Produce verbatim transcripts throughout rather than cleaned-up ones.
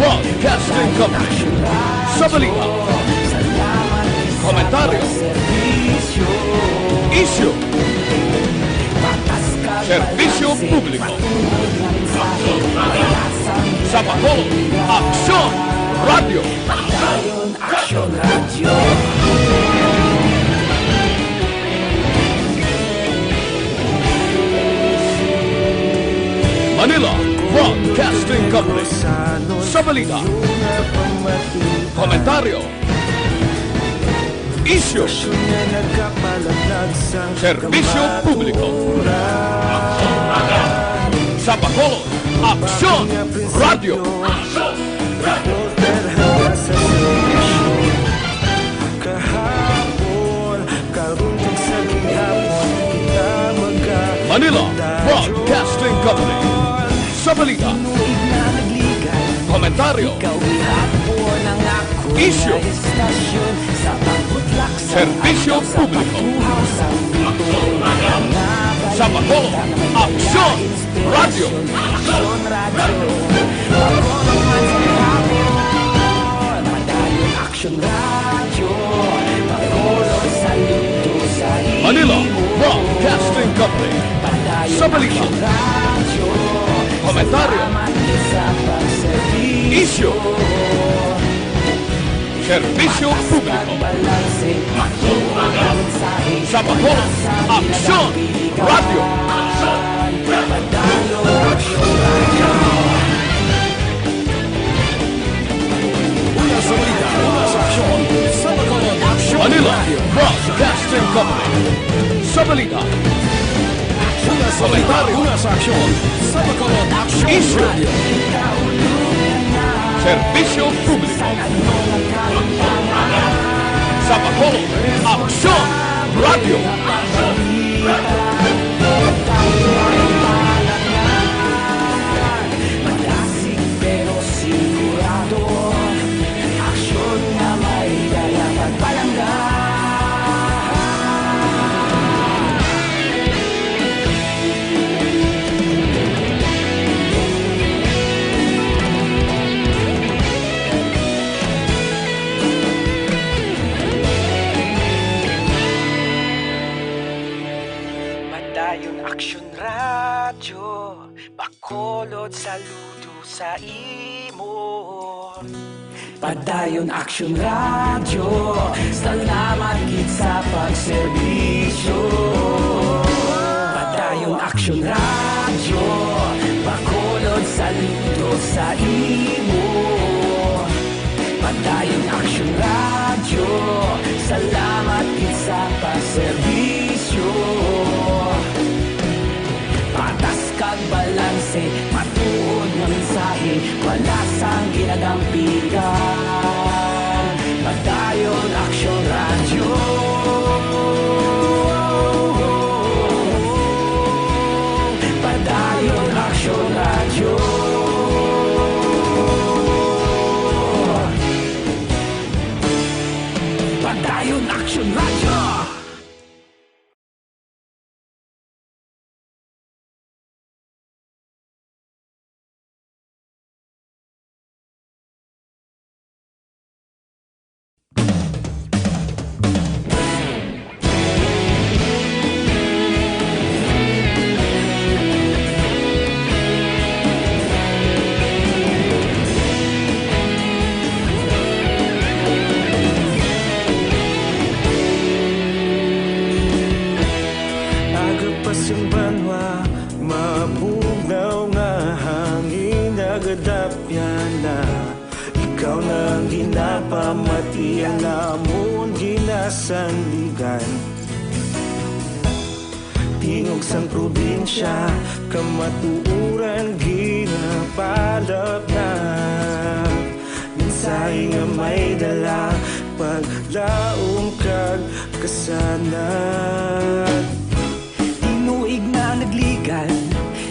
Broadcasting Company. Sa balita, komentaryo, isyu, serbisyo publiko. Sa Bacolod, Aksyon Radyo. Aksyon Radyo. Manila Broadcasting Company. Sa balita, komentaryo, isyu, serbisyo publiko. Sa Bacolod, Aksyon Radyo. Manila Broadcasting Company. Sa balita, komentaryo, isyu, serbisyo publiko. Sa Bacolod, Aksyon Radyo. Aksyon Radyo. Bacolod man sa hapon. Madayon Aksyon Radyo. Bacolod, saludo sa imo. Manila Broadcasting Company. Sa balita, komentaryo, isyu, serbisyo publiko. Sa Bacolod, Aksyon Radyo. Una sa balita, una sa aksyon, sa Bacolod, Aksyon Manila Radio. Broadcasting Company. Sa balita, una sa balita, una sa aksyon, sa Bacolod, Aksyon Radio. Serbisyo publiko. Sa Bacolod, Aksyon Radio. Madasig pero sigurado, aksyon nga may dala pagpalangga. Padayon Aksyon Radyo, Bacolod, saludo sa imo. Padayon Aksyon Radyo, salamat gid sa pagserbisyo. Padayon Aksyon Radyo, Bacolod, saludo sa imo. Padayon Aksyon Radyo, salamat gid sa pagserbisyo. Patas kag balanse, matuod nga mensahe, wala sang ginadampigan. Padayon Aksyon Radyo. Padayon Aksyon Radyo. Padayon Aksyon Radyo. Aga pa sing banwa, mabugnaw nga hangin nagadapyan na. Ikaw na ang ginapamati, ang amon ginasandigan. Tingog sang probinsya, kamatuoran ginapalapnag. Mensahe nga may dala, paglaom kag kasanag. Tinuig na nagligan,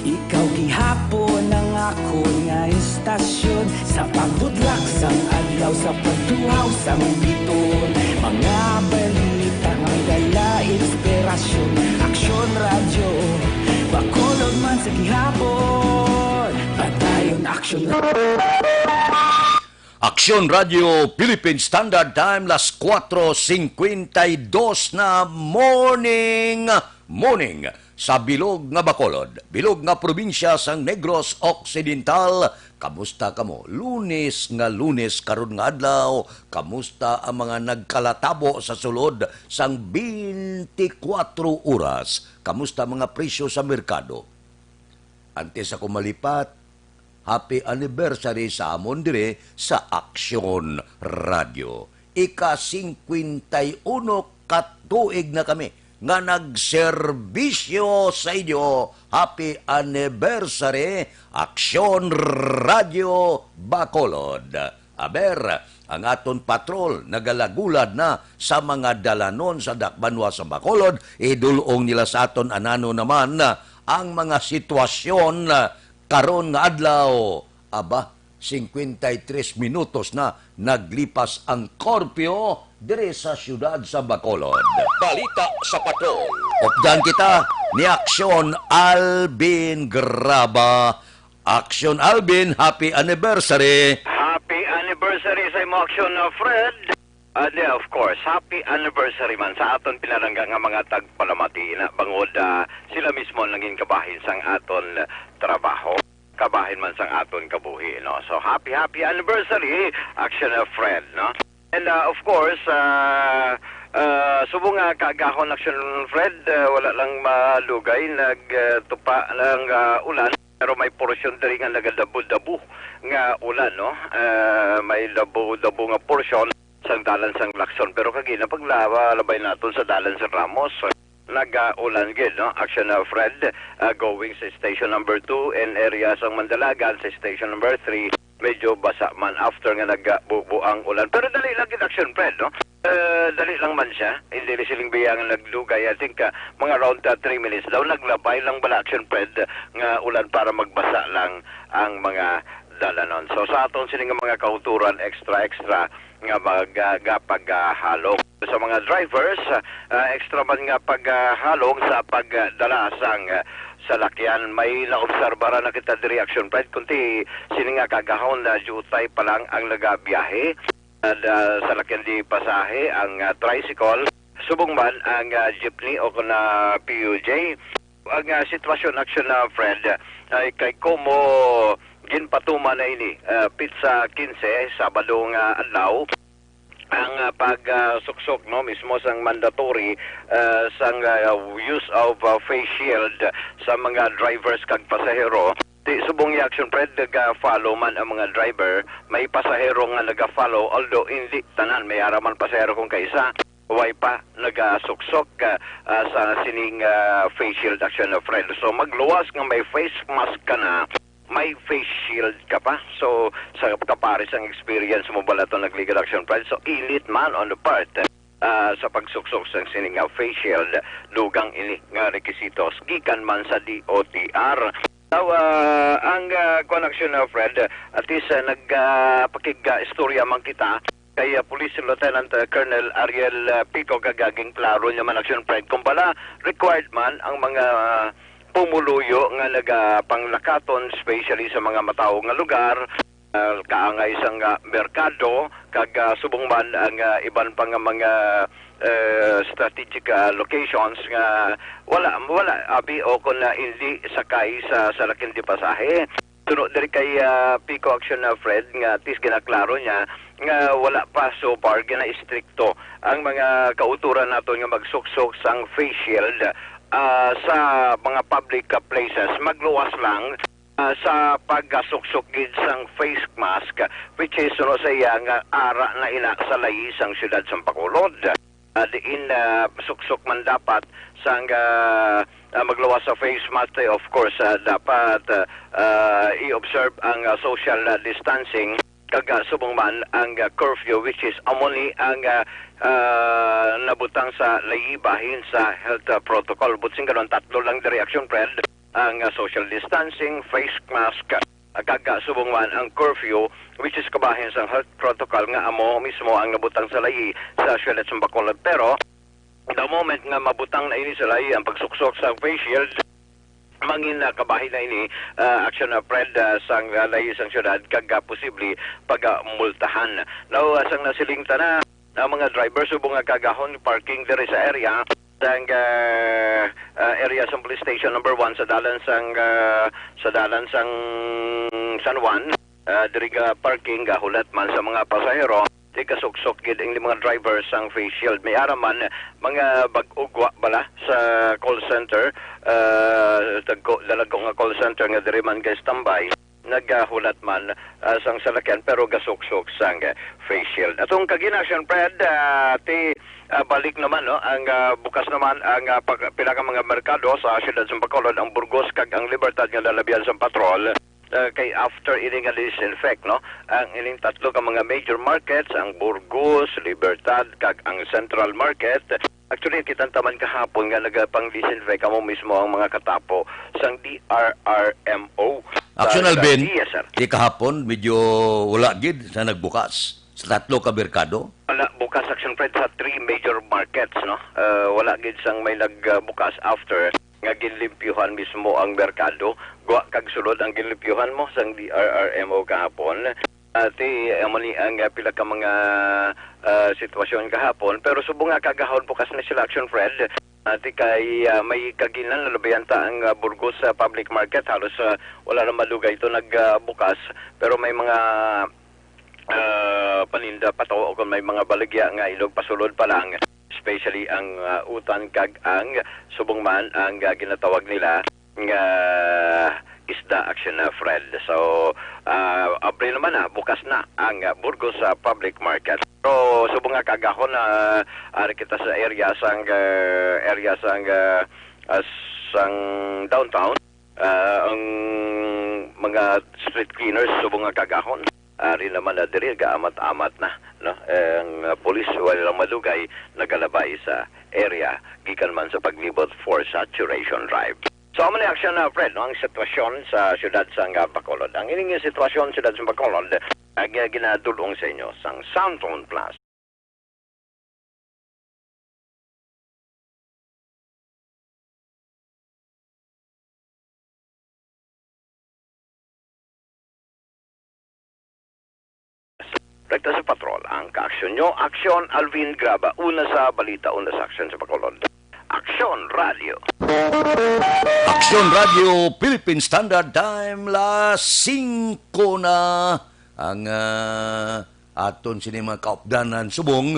ikaw gihapon ang akon nga istasyon. Sa pagbutlak sang adlaw, sa pagtuhaw sang biton, mga balita nga may dala inspirasyon. Aksyon Radyo, Bacolod man sa gihapon. Padayon Action. Aksyon Radio Philippine Standard Time, las kuwatro singkwenta y dos na. Morning, morning sa bilog nga Bacolod, bilog nga probinsya sang Negros Occidental. Kamusta kamo? Lunes nga Lunes karon nga adlaw. Kamusta ang mga nagkalatabo sa sulod sang twenty-four oras? Kamusta mga presyo sa merkado? Antes ako malipat, happy anniversary sa amon dire sa Aksyon Radio. Ika singkwenta y uno ka tuig na kami nga nagserbisyo sa inyo. Happy anniversary, Aksyon Radio Bacolod. Aber, ang aton patrol nagalagulad na sa mga dalanon sa dakbanwa sa Bacolod. Idul-ong nila sa aton anano naman ang mga sitwasyon karon nga adlaw. Aba, singkwenta y tres minutos na naglipas ang korpyo diri sa siyudad sa Bacolod. Balita sa Patrol. Updan kita ni Aksyon Alvin Graba. Aksyon Alvin, happy anniversary! Happy anniversary sa imo, Aksyon, uh, Fred. And, uh, of course, happy anniversary man sa aton pinalangga nga mga tagpalamati na bangod, uh, sila mismo nangin kabahin sang aton, uh, trabaho, kabahin man sang aton kabuhi, no? So, happy, happy anniversary, Action, uh, Fred, no? And, uh, of course, uh, uh, subong nga kaagahon, Action Fred, uh, wala lang malugay, nagtupa lang, uh, ulan, pero may porsyon diri nga nagadabo-dabo nga ulan, no? Uh, may dabo-dabo nga porsyon sang dalan sang Lacson, pero kagina paglaba-, labay naton sa dalan sa Ramos, nagaulan gid, no? Action, uh, Fred, uh, going sa station number two and area sang Mandalagan sa station number three, medyo basa man after nga nagbubo ang ulan. Pero dali lang gid, Action Fred, no? Uh, dali lang man siya. Hindi rin siling biyang nagdugay. I think, uh, mga around, uh, three minutes daw. Naglabay lang bala, Action Fred, nga ulan para magbasa lang ang mga dalanon. So, sa aton sini nga mga kauturan, extra, extra nga mag-, uh, ga-, paghalong. Sa mga drivers, uh, extra man nga paghalong sa pagdala sang, uh, salakyan. May naobserbaran na kita diri, Action Fred, kundi sini nga kaagahon na diutay pa lang ang nagabiyahe. At, uh, salakyan di pasahe ang, uh, tricycle, subong man ang, uh, jeepney o kon, uh, P U J. Ang, ah, sitwasyon, Action, ah, Fred, ay kay komo ginpatuman na ini, ah, pitsa kinse, Sabado nga adlaw, ang, ah, pag, ah, suksok, no, mismo sang mandatory, ah, sang, ah, use of, ah, face shield sa mga drivers kag pasahero. Di subong ni Action Fred, naga-follow man ang mga driver, may pasahero nga naga-follow, although hindi tanan, may ara man pasahero kung kaisa. Way pa nagasuksok, ah, ah, sa sining, ah, face shield, Action, ah, Fred. So, magluwas nga may face mask ka na, may face shield ka pa. So, sa kapares ang experience mo bala to nagligad, Action, Fred. So, init man on the part, ah, sa pagsuksok sa sining, ah, face shield, dugang ini nga rekisitos gikan man sa D O T R. Now, ah, ang, ah, kuwan, Action, ah, Fred, at least, ah, nag, ah, pakig-, ah, istorya man kita kay, ah, Police Lieutenant, ah, Colonel Ariel, ah, Pico, kag, ah, ginklaro niya man, Action Fred, kung bala required man ang mga pumuluyo nga nagapanglakaton, especially sa mga matawo nga lugar, ah, kaangay sang, ah, merkado, kag, ah, subong man ang, ah, iban pa nga mga, eh, strategic, ah, locations nga wala, wala abi o kon, ah, hindi sakay sa salakyan di pasahe. Suno diri kay, ah, Pico, Action, ah, Fred, nga at least ginaklaro niya nga wala pa so far gina-istrikto ang mga kauturan naton nga magsuksok sang face shield, ah, sa mga public, ah, places. Magluwas lang, ah, sa pagsuksok gid sang face mask, which is, suno sa iya, nga ara na ina sa layi sang siyudad sang Bacolod. Ah, diin, ah, suksok man dapat sang, ah, ah, magluwas sa face mask, eh, of course, ah, dapat, ah, ah, i-observe ang, ah, social, ah, distancing, kag, ah, subong man ang, ah, curfew, which is amo ni ang, ah, ah, nabutang sa layi bahin sa health, ah, protocol. But sing karon, tatlo lang diri, Action Fred, ang, ah, social distancing, face mask, ah, kag, ah, subong man ang curfew, which is kabahin sang health protocol nga amo mismo ang nabutang sa layi sa siyudad sa Bacolod. Pero the moment nga mabutang na ini sa layi ang pagsuksok sa face shield, mangin, ah, kabahin na ini, ah, action, ah, Fred, ah, sang, ah, layi sang syudad kag, ah, posible pagmultahan. Now, ah, sang nasiling ta na, ang mga driver subong nga kaagahon parking diri sa area sang, ah, ah, area sang police station number one sa dalan sang, ah, sa dalan sang San Juan, ah, diri nga parking gahulat man sa mga pasahero. Di kasuksok gid ang mga driver sang face shield. May ara man mga bag-o gwa bala sa call center, ah, dagko, dalago nga call center nga diri man kay standby. Nagahulat man, ah, sang salakyan pero gasuksok sang, ah, face shield. Atong kagina, siyempre, ah, ti, ah, balik naman, no, ang, ah, bukas naman ang, ah, pag-, pila ka mga merkado sa siyudad sa Bacolod, ang Burgos kag ang Libertad nga nalabihan sa patrol. Ah, kay after ini nga disinfect, no, ang ining tatlo ka mga major markets, ang Burgos, Libertad, kag ang Central Market, actually, kita taman kahapon nga nagapang-disinfect amo mismo ang mga katapo sang D R R M O. Action, sa Alvin, yes, sir. Di kahapon, medyo wala gid sa nagbukas sa tatlo ka merkado. Wala bukas, Action Fred, sa three major markets, no? Ah, wala gid sang may nagbukas after nga ginlimpyuhan mismo ang merkado. Gwa kag sulod ang ginlimpyuhan mo sang D R R M O kahapon. Ati, amo ni ang, ah, pila ka mga, ah, sitwasyon kahapon. Pero subong nga kagahon, bukas na sila, Action Fred. Ati kay, ah, may kaginan, nalabayan ta ang, ah, Burgos, ah, Public Market. Halos, ah, wala na madugay ito nagbukas. Pero may mga, ah, paninda pa to, o kung may mga baligya nga ilog pasulod pa lang, especially ang, ah, utan kag ang subong man ang, ah, ginatawag nila nga isda, Action, ah, Fred. So, ah, abre naman na, bukas na ang, ah, Burgos, ah, Public Market. Pero subong nga kagahon na ari kita sa area sang, ah, area sang, ah, ah, sang downtown, ah, ang mga street cleaners subong nga kagahon. Ari naman na diri, gaamat-amat na, no? Ang, ah, pulis, wala lang madugay, nagalabay sa area gikan man sa paglibot for saturation drive. So, amo ni, Action, ah, Fred, no, ang sitwasyon sa siyudad sang, ah, Bacolod. Ang ining sitwasyon sa siyudad sa Bacolod, ang, ah, ginadul-ong sa inyo sang Sound Tone Plus. Rekta sa patrol ang kaaksyon nyo. Aksyon, Alvin Graba. Una sa balita, una sa aksyon sa Bacolod. Aksyon Radio. Aksyon Radio, Philippine Standard Time, las singko na ang, ah, aton sini mga kaupdanan subong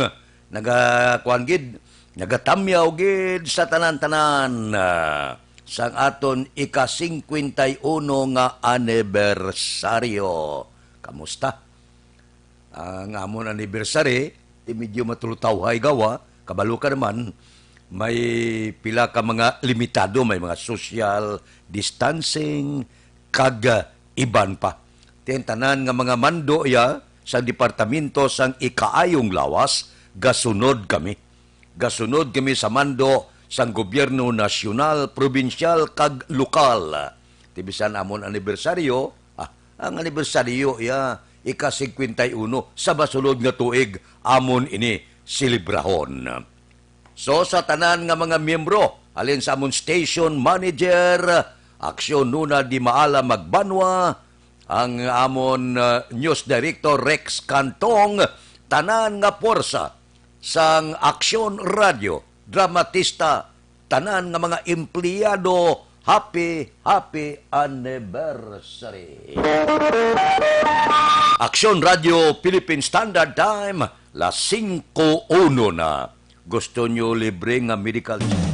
nagakuan gid, nagatamyaw gid sa tanan-tanan, ah, sang aton ika-singkwenta y uno nga anibersaryo. Kamusta? Ang amon anniversary, di medyo matulutawhay gawa, kabalo ka naman, may pila ka mga limitado, may mga social distancing, kag, ah, iban pa. Ti ang tanan nga mga mando iya sang Departamento sang Ikaayong Lawas, gasunod kami. Gasunod kami sa mando sang gobyerno nasyonal, probinsyal, kag lokal. Ti bisan amon anibersaryo, ah, ang anibersaryo iya ika-singkwenta y uno sa masulod nga tuig, amon ini selebrahon. So, sa tanan nga mga miyembro, halin sa amon station manager, Aksyon Nuna Di Maala Magbanwa, ang amon, uh, news director Rex Cantong, tanan nga puwersa sang Aksyon Radio, dramatista, tanan nga mga empleyado, happy, happy anniversary. Aksyon Radio Philippine Standard Time, las singko uno na. Gusto nyo libre nga medical check?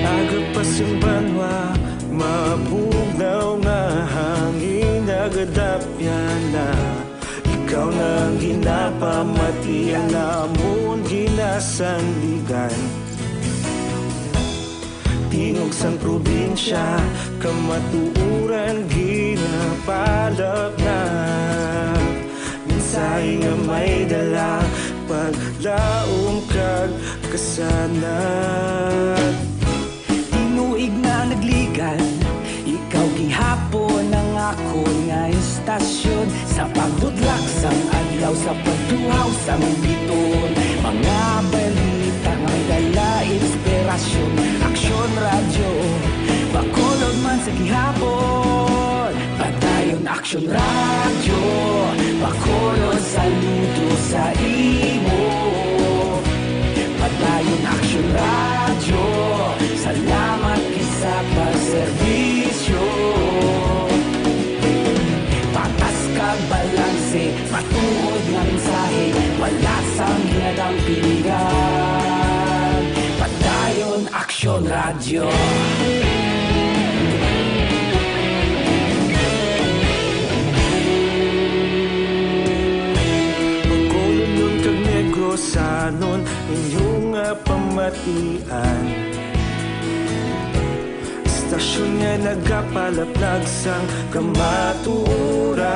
Aga pa sa banwa, mabugnaw nga hangin, nagadapyan na. Ikaw na ang ginapamati, ang amon ginasandigan. Tingog sang probinsya, kamatuoran ginapalapnap. Mensahe nga may dala, paglaom kag Sana tinuig na nagligan, ikaw gihapon ang akon nga istasyon. Sa pagbudlak sang adlaw, sa pagtuhaw sang bituon, mga balita nga may dala inspirasyon. Aksyon Radyo, Bacolod man sa gihapon. Padayon Aksyon Radyo, Bacolod, saludo sa imo. Padayon Aksyon Radyo, salamat gid sa pagserbisyo. Patas kag balanse, matuod nga mensahe, wala sang ginadampingan. Padayon Aksyon Radyo. Bacolodnon kag Negrosanon, inyo nga pamatian. Istasyon nga nagapalaplag sang kamatuoran.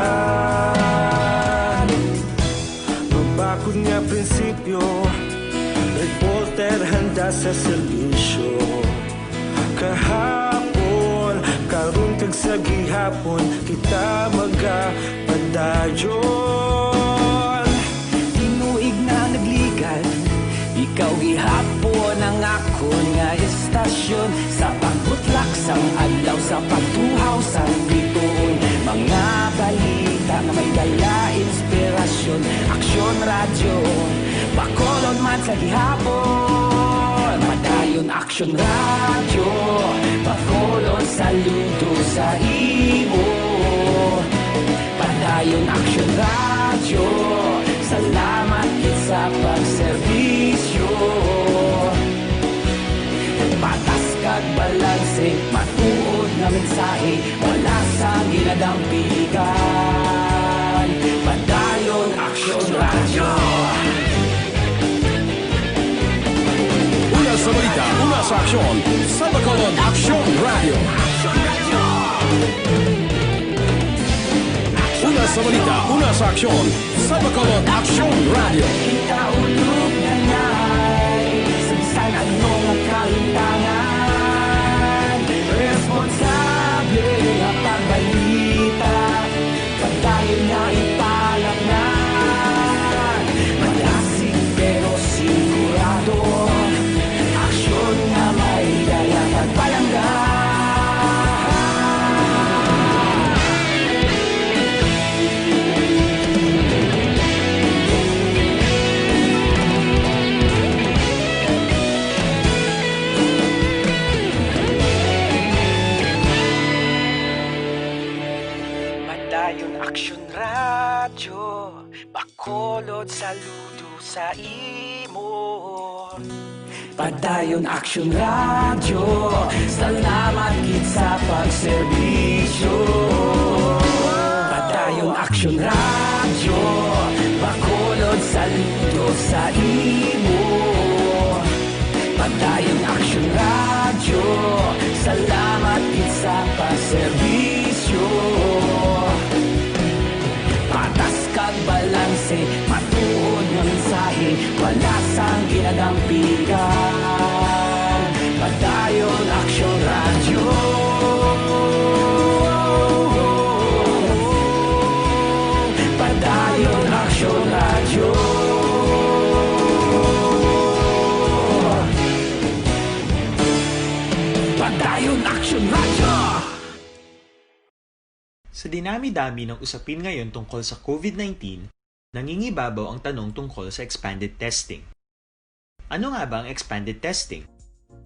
Mabakod nga prinsipyo, reporter handa sa serbisyo. Kahapon, karon kag sa gihapon, kita magapadayon. Tinuig na nagligan, ikaw gihapon ang akon nga istasyon. Sa pagbutlak sang adlaw, sa pagtuhaw sang bituon, mga balita nga may dala inspirasyon. Aksyon Radyo, Bacolod man sa gihapon. Padayon Aksyon Radyo, Bacolod, saludo sa imo. Padayon Aksyon Radyo, salamat gid sa pagserbisyo. Patas kag balanse, matuod nga mensahe, wala sang ginadampigan. Padayon Aksyon Radyo. Una sa balita, una sa aksyon, sa Bacolod Aksyon Radyo. Una sa balita, una sa aksyon, sa Bacolod Aksyon Radyo. Kita ulog na nay, sa bisan ano nga kalimtangan, responsable nga pagbalita. Padayon nga ipalamnan, malasig pero sigurado. Aksyon nga may dala pagpalangga. Padayon Aksyon Radyo, Bacolod, saludo sa imo. Padayon Aksyon Radyo, salamat gid sa pagserbisyo. Padayon Aksyon Radyo, Bacolod, saludo sa imo. Padayon Aksyon Radyo, salamat gid sa pagserbisyo. Patas kag balanse, matuod nga mensahe, wala sang ginadampigan. Padayon Aksyon Radyo. Padayon Aksyon Radyo. Padayon Aksyon Radyo. Sa dinami-dami ng usapin ngayon tungkol sa COVID nineteen, nangingibabaw ang tanong tungkol sa expanded testing. Ano nga ba ang expanded testing?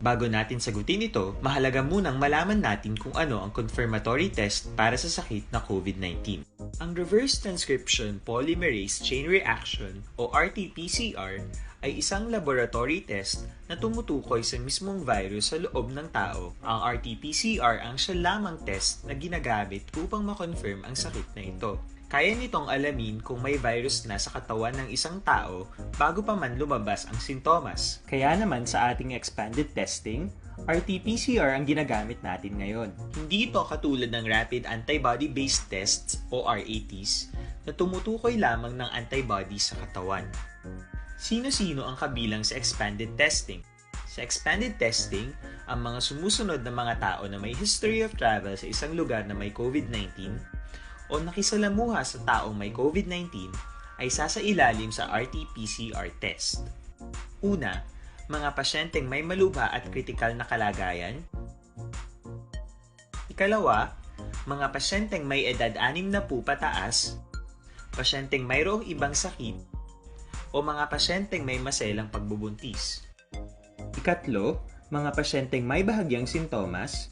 Bago natin sagutin ito, mahalaga munang malaman natin kung ano ang confirmatory test para sa sakit na COVID nineteen. Ang reverse transcription polymerase chain reaction o R T P C R ay isang laboratory test na tumutukoy sa mismong virus sa loob ng tao. Ang R T P C R ang siya lamang test na ginagamit upang ma-confirm ang sakit na ito. Kaya nitong alamin kung may virus na sa katawan ng isang tao bago pa man lumabas ang sintomas. Kaya naman sa ating expanded testing, R T P C R ang ginagamit natin ngayon. Hindi ito katulad ng rapid antibody-based tests o R A Ts na tumutukoy lamang ng antibody sa katawan. Sino-sino ang kabilang sa expanded testing? Sa expanded testing, ang mga sumusunod na mga tao na may history of travel sa isang lugar na may COVID nineteen o nakisalamuha sa taong may COVID nineteen ay sasailalim sa R T P C R test. Una, mga pasyenteng may malubha at kritikal na kalagayan. Ikalawa, mga pasyenteng may edad anim na po pataas, pasyenteng mayroong ibang sakit, o mga pasyenteng may maselang pagbubuntis. Ikatlo, mga pasyenteng may bahagyang sintomas.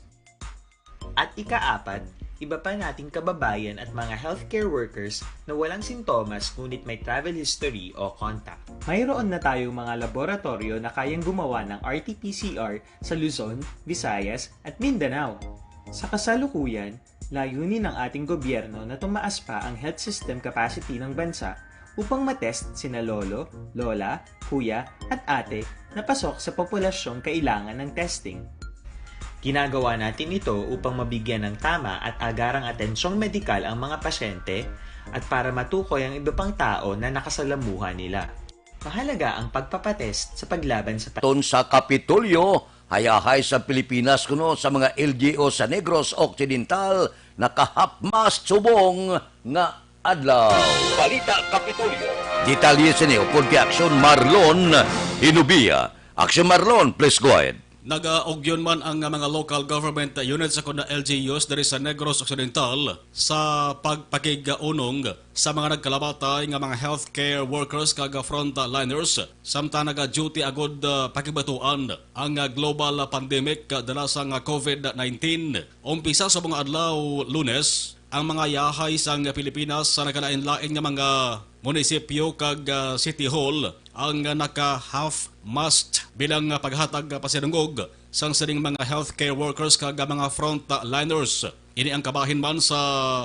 At ikaapat, iba pa nating kababayan at mga healthcare workers na walang sintomas ngunit may travel history o contact. Mayroon na tayong mga laboratoryo na kayang gumawa ng R T P C R sa Luzon, Visayas, at Mindanao. Sa kasalukuyan, layunin ng ating gobyerno na tumaas pa ang health system capacity ng bansa upang matest sina lolo, lola, kuya, at ate na pasok sa populasyong kailangan ng testing. Ginagawa natin ito upang mabigyan ng tama at agarang atensyong medikal ang mga pasyente at para matukoy ang iba pang tao na nakasalamuha nila. Mahalaga ang pagpapatest sa paglaban sa pa- Ton sa Kapitolyo, hayahay sa Pilipinas kuno sa mga L G U sa Negros Occidental, naka-half mast subong nga adlaw. Balita Kapitolyo. Detalye sini upod kay Aksyon Marlon Hinubia. Aksyon Marlon, please go ahead. Nagaugyon man ang mga local government units, sa kuno L G Us diri sa Negros Occidental, sa pagpakig-unong sa mga nagkalamatay nga mga healthcare workers kag frontliners, samtang naga-duty agud, ah, pakigbatuan ang, ah, global pandemic, ah, dala sang, ah, COVID nineteen. Umpisa sa mga adlaw Lunes, ang mga yahay sang Pilipinas sa nagkalain-lain nga mga munisipyo kag, ah, city hall ang naka-half mast bilang paghatag pasidungog sang sining mga healthcare workers kag mga frontliners. Ini ang kabahin man sa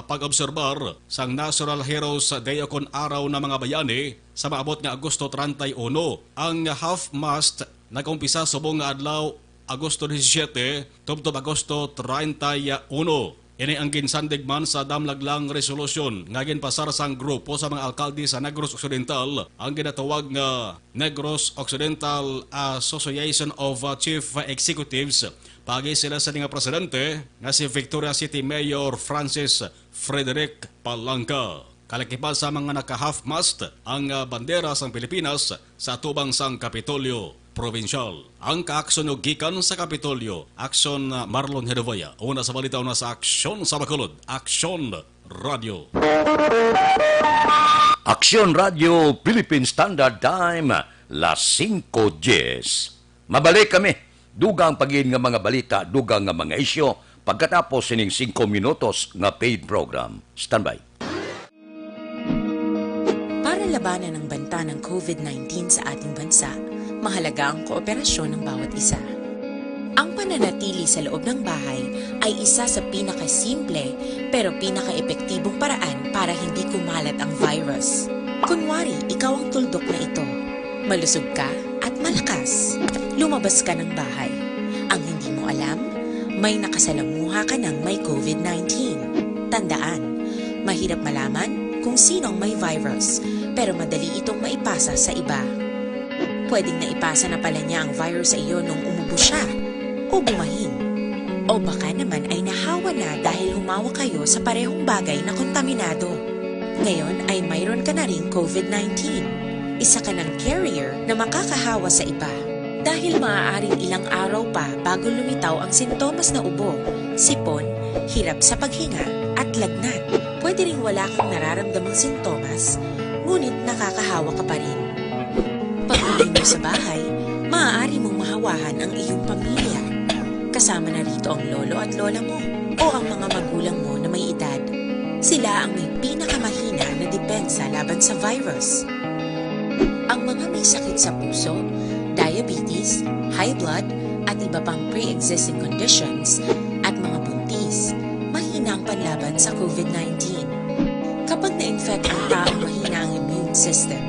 pag-obserbar sang National Heroes Day ukon Araw na mga Bayani sa maabot nga Agosto treinta y uno. Ang half mast nag-umpisa subong nga adlaw Agosto disisiete tubtob Agosto treinta y uno. Ini ang ginsandig man sa damlaglang resolusyon nga ginpasar sang grupo sa mga alkalde sa Negros Occidental, ang ginatawag nga Negros Occidental Association of Chief Executives. Paagi sila sa nga presidente nga si Victoria City Mayor Francis Frederick Palanca. Kalakipan sa mga naka-half mast ang, ah, bandera sang Pilipinas sa atubang sang Kapitolyo Probinsyal. Ang kaaksyonyo gikan sa Kapitolyo, Aksyon, ah, Marlon Hedovaya. Una sa balita, una sa Aksyon sa Bacolod, Aksyon Radio. Aksyon Radio, Philippine Standard Time, las singko dies. Mabalik kami. Dugang pa gid nga mga balita, dugang nga mga isyu, pagkatapos sining singko minutos nga paid program. Standby. Para labanan ang banta ng COVID nineteen sa ating bansa, mahalaga ang kooperasyon ng bawat isa. Ang pananatili sa loob ng bahay ay isa sa pinakasimple pero pinakaepektibong paraan para hindi kumalat ang virus. Kunwari, ikaw ang tuldok na ito. Malusog ka at malakas. Lumabas ka ng bahay. Ang hindi mo alam, may nakasalamuha ka ng may COVID nineteen. Tandaan, mahirap malaman kung sino ang may virus, pero madali itong maipasa sa iba. Pwedeng naipasa na pala niya ang virus sa iyo nung umubo siya o bumahin. O baka naman ay nahawa na dahil humawak kayo sa parehong bagay na kontaminado. Ngayon ay mayroon ka na ring COVID nineteen. Isa ka ng carrier na makakahawa sa iba. Dahil maaaring ilang araw pa bago lumitaw ang sintomas na ubo, sipon, hirap sa paghinga, at lagnat. Pwede ring wala kang nararamdamang sintomas, ngunit nakakahawa ka pa rin. Pag-uwi mo sa bahay, maaari mong mahawahan ang iyong pamilya. Kasama na rito ang lolo at lola mo o ang mga magulang mo na may edad. Sila ang may pinakamahina na depensa laban sa virus. Ang mga may sakit sa puso, diabetes, high blood, at iba pang pre-existing conditions, at mga buntis, mahina ang panlaban sa COVID nineteen. Kapag na-infect ang taong mahina ang immune system,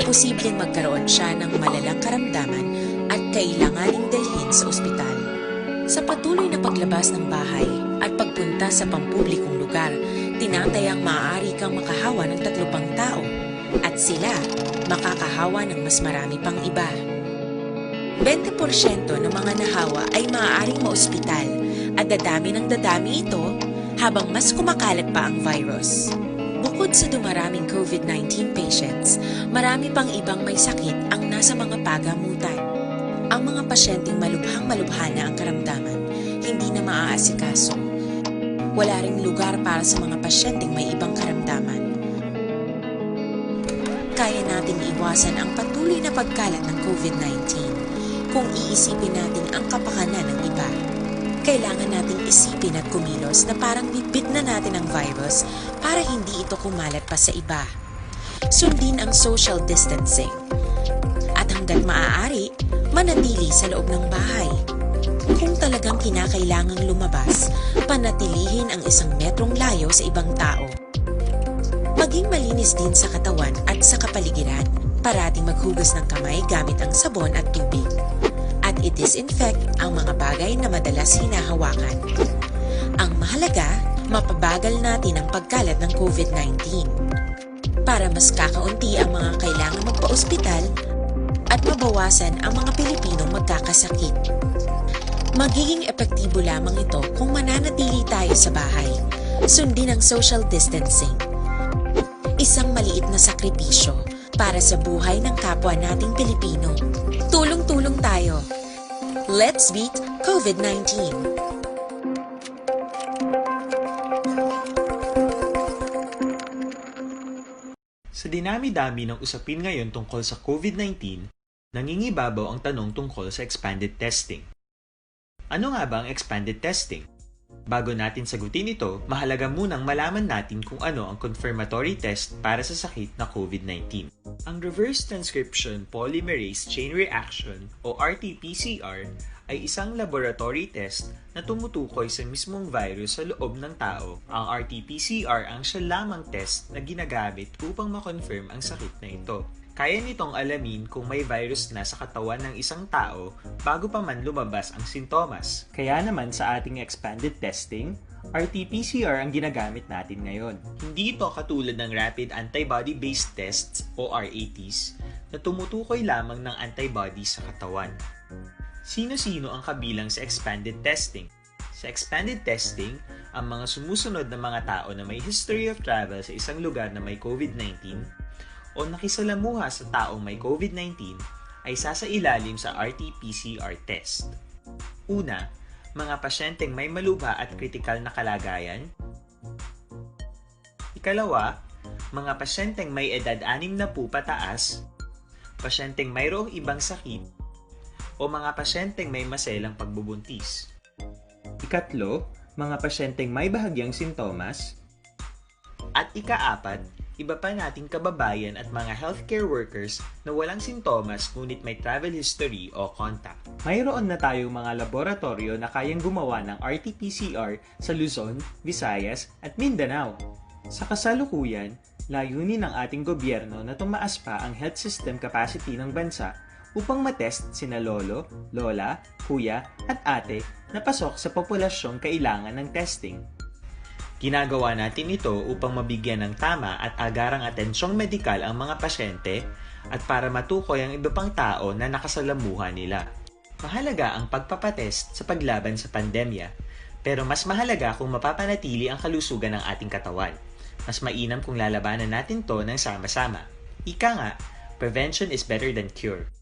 posibleng magkaroon siya ng malalang karamdaman at kailanganing dalhin sa ospital. Sa patuloy na paglabas ng bahay at pagpunta sa pampublikong lugar, tinatayang maaari kang makahawa ng tatlo pang tao. At sila makakahawa ng mas marami pang iba. Bente porsyento ng mga nahawa ay maaaring maospital at dadami ng dadami ito habang mas kumakalat pa ang virus. Bukod sa dumaraming COVID nineteen patients, marami pang ibang may sakit ang nasa mga pagamutan. Ang mga pasyenteng malubhang-malubha na ang karamdaman, hindi na maaasikaso. Wala ring lugar para sa mga pasyenteng may ibang karamdaman. Kaya nating iwasan ang patuloy na pagkalat ng COVID nineteen kung iisipin natin ang kapakanan ng iba. Kailangan nating isipin at kumilos na parang bitbit na natin ang virus para hindi ito kumalat pa sa iba. Sundin ang social distancing. At hanggat maaari, manatili sa loob ng bahay. Kung talagang kinakailangang lumabas, panatilihin ang isang metrong layo sa ibang tao. Maging malinis din sa katawan at sa kapaligiran. Parating maghugas ng kamay gamit ang sabon at tubig. At i-disinfect ang mga bagay na madalas hinahawakan. Ang mahalaga, mapabagal natin ang pagkalat ng COVID nineteen. Para mas kakaunti ang mga kailangan magpa-ospital at mabawasan ang mga Pilipinong magkakasakit. Magiging epektibo lamang ito kung mananatili tayo sa bahay. Sundin ang social distancing. Isang maliit na sakripisyo para sa buhay ng kapwa nating Pilipino. Tulong-tulong tayo. Let's beat COVID nineteen. Sa dinami-dami ng usapin ngayon tungkol sa COVID nineteen, nangingibabaw ang tanong tungkol sa expanded testing. Ano nga ba ang expanded testing? Bago natin sagutin ito, mahalaga munang malaman natin kung ano ang confirmatory test para sa sakit na COVID nineteen. Ang reverse transcription polymerase chain reaction o R T P C R ay isang laboratory test na tumutukoy sa mismong virus sa loob ng tao. Ang R T P C R ang siya lamang test na ginagamit upang ma-confirm ang sakit na ito. Kaya nitong alamin kung may virus na sa katawan ng isang tao bago pa man lumabas ang sintomas. Kaya naman sa ating expanded testing, R T P C R ang ginagamit natin ngayon. Hindi ito katulad ng rapid antibody-based tests o R A Ts na tumutukoy lamang ng antibody sa katawan. Sino-sino ang kabilang sa expanded testing? Sa expanded testing, ang mga sumusunod na mga tao na may history of travel sa isang lugar na may COVID nineteen o nakisalamuha sa taong may COVID nineteen ay sasailalim sa R T P C R test. Una, mga pasyenteng may malubha at kritikal na kalagayan. Ikalawa, mga pasyenteng may edad anim na po pataas, pasyenteng mayroong ibang sakit, o mga pasyenteng may maselang pagbubuntis. Ikatlo, mga pasyenteng may bahagyang sintomas. At ikaapat, iba pa nating kababayan at mga healthcare workers na walang sintomas ngunit may travel history o contact. Mayroon na tayong mga laboratoryo na kayang gumawa ng R T P C R sa Luzon, Visayas, at Mindanao. Sa kasalukuyan, layunin ng ating gobyerno na tumaas pa ang health system capacity ng bansa upang matest sina lolo, lola, kuya, at ate na pasok sa populasyong kailangan ng testing. Ginagawa natin ito upang mabigyan ng tama at agarang atensyong medikal ang mga pasyente at para matukoy ang iba pang tao na nakasalamuha nila. Mahalaga ang pagpapatest sa paglaban sa pandemya, pero mas mahalaga kung mapapanatili ang kalusugan ng ating katawan. Mas mainam kung lalabanan natin 'to ng sama-sama. Ika nga, prevention is better than cure.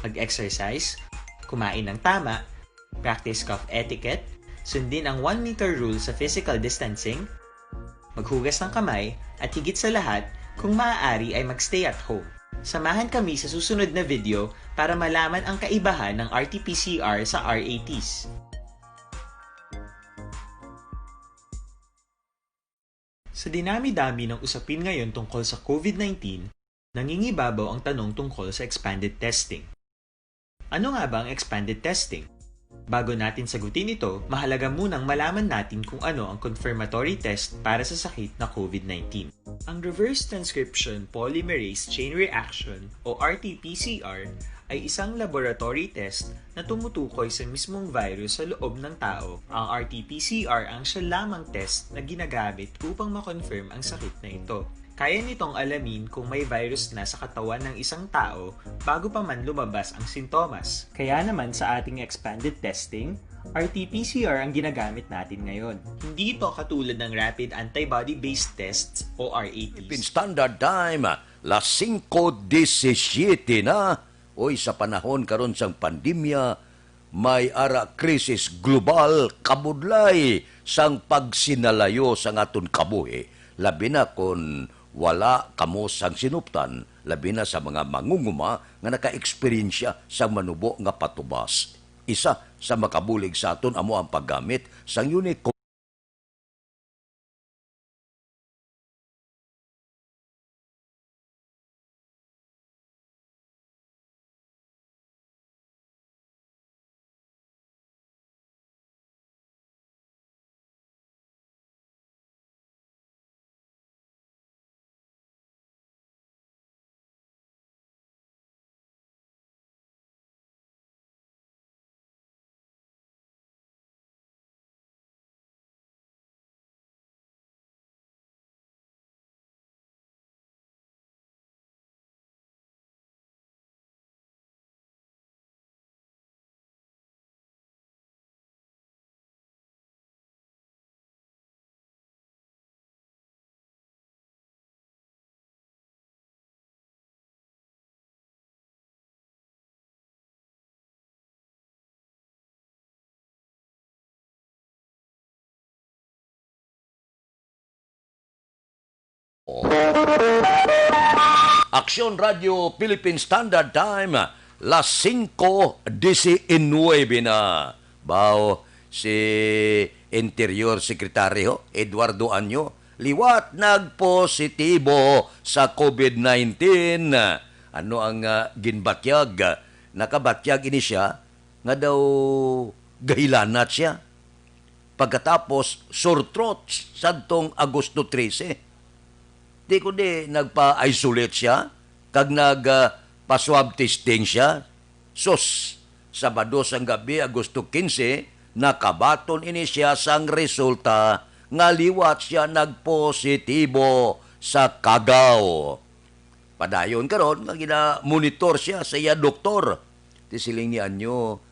Mag-exercise, kumain ng tama, practice cough etiquette, sundin ang one meter rule sa physical distancing, maghugas ng kamay, at higit sa lahat, kung maaari ay mag-stay at home. Samahan kami sa susunod na video para malaman ang kaibahan ng R T P C R sa R A Ts. Sa dinami-dami ng usapin ngayon tungkol sa COVID nineteen, nangingibabaw ang tanong tungkol sa expanded testing. Ano nga ba ang expanded testing? Bago natin sagutin ito, mahalaga munang malaman natin kung ano ang confirmatory test para sa sakit na COVID nineteen. Ang reverse transcription polymerase chain reaction o R T P C R ay isang laboratory test na tumutukoy sa mismong virus sa loob ng tao. Ang R T P C R ang siya lamang test na ginagamit upang ma-confirm ang sakit na ito. Kaya nitong alamin kung may virus na sa katawan ng isang tao bago pa man lumabas ang sintomas. Kaya naman sa ating expanded testing, R T P C R ang ginagamit natin ngayon. Hindi ito katulad ng rapid antibody-based tests o R A Ts. Philippine Standard Time, las singko disisiyete na. Uy, sa panahon karon sang pandemya, may ara krisis global, kabudlay sang pagsinalayo sang aton kabuhi, labi na kon wala kamo sang sinuptan, labi na sa mga mangunguma nga nakaeksperyensya sang manubo nga patubas. Isa sa makabulig sa aton amo ang paggamit sang unique Aksyon Radio Philippine Standard Time, las singko diecinuebe na. Bao, si Interior Secretary ho, Eduardo Anyo, liwat nagpositibo sa covid nineteen. Ano ang, ah, ginbatyag? Nakabatyag ini sia nga daw gahilanat sia. Pagkatapos, sore throat sadtong Agosto trese. Di kundi nagpa-isolate sia kag nag, ah, pa-swab testing sia. Sus, Sabado sang gabi, Agosto kinse, nakabaton ini sia sang resulta nga liwat sia nagpositibo sa kagaw. Padayon karon nga gina-monitor sia sa iya doktor. Ti siling ni Anyo,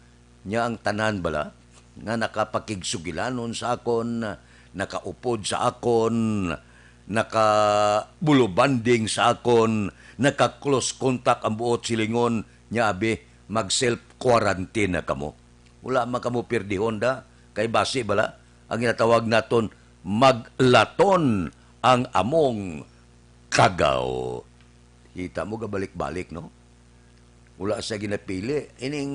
nya ang tanan bala nga nakapakigsugilanon sa akon, nakaupod sa akon, nakabulubanding sa akon, naka-close contact ang buot silingon, nya abi, mag-self quarantine na kamo. Wala man kamo pirdihon da, kay basi bala ang ginatawag naton maglaton ang among kagaw. Kita mo, gabalik-balik, no? Wala sa ginapili ining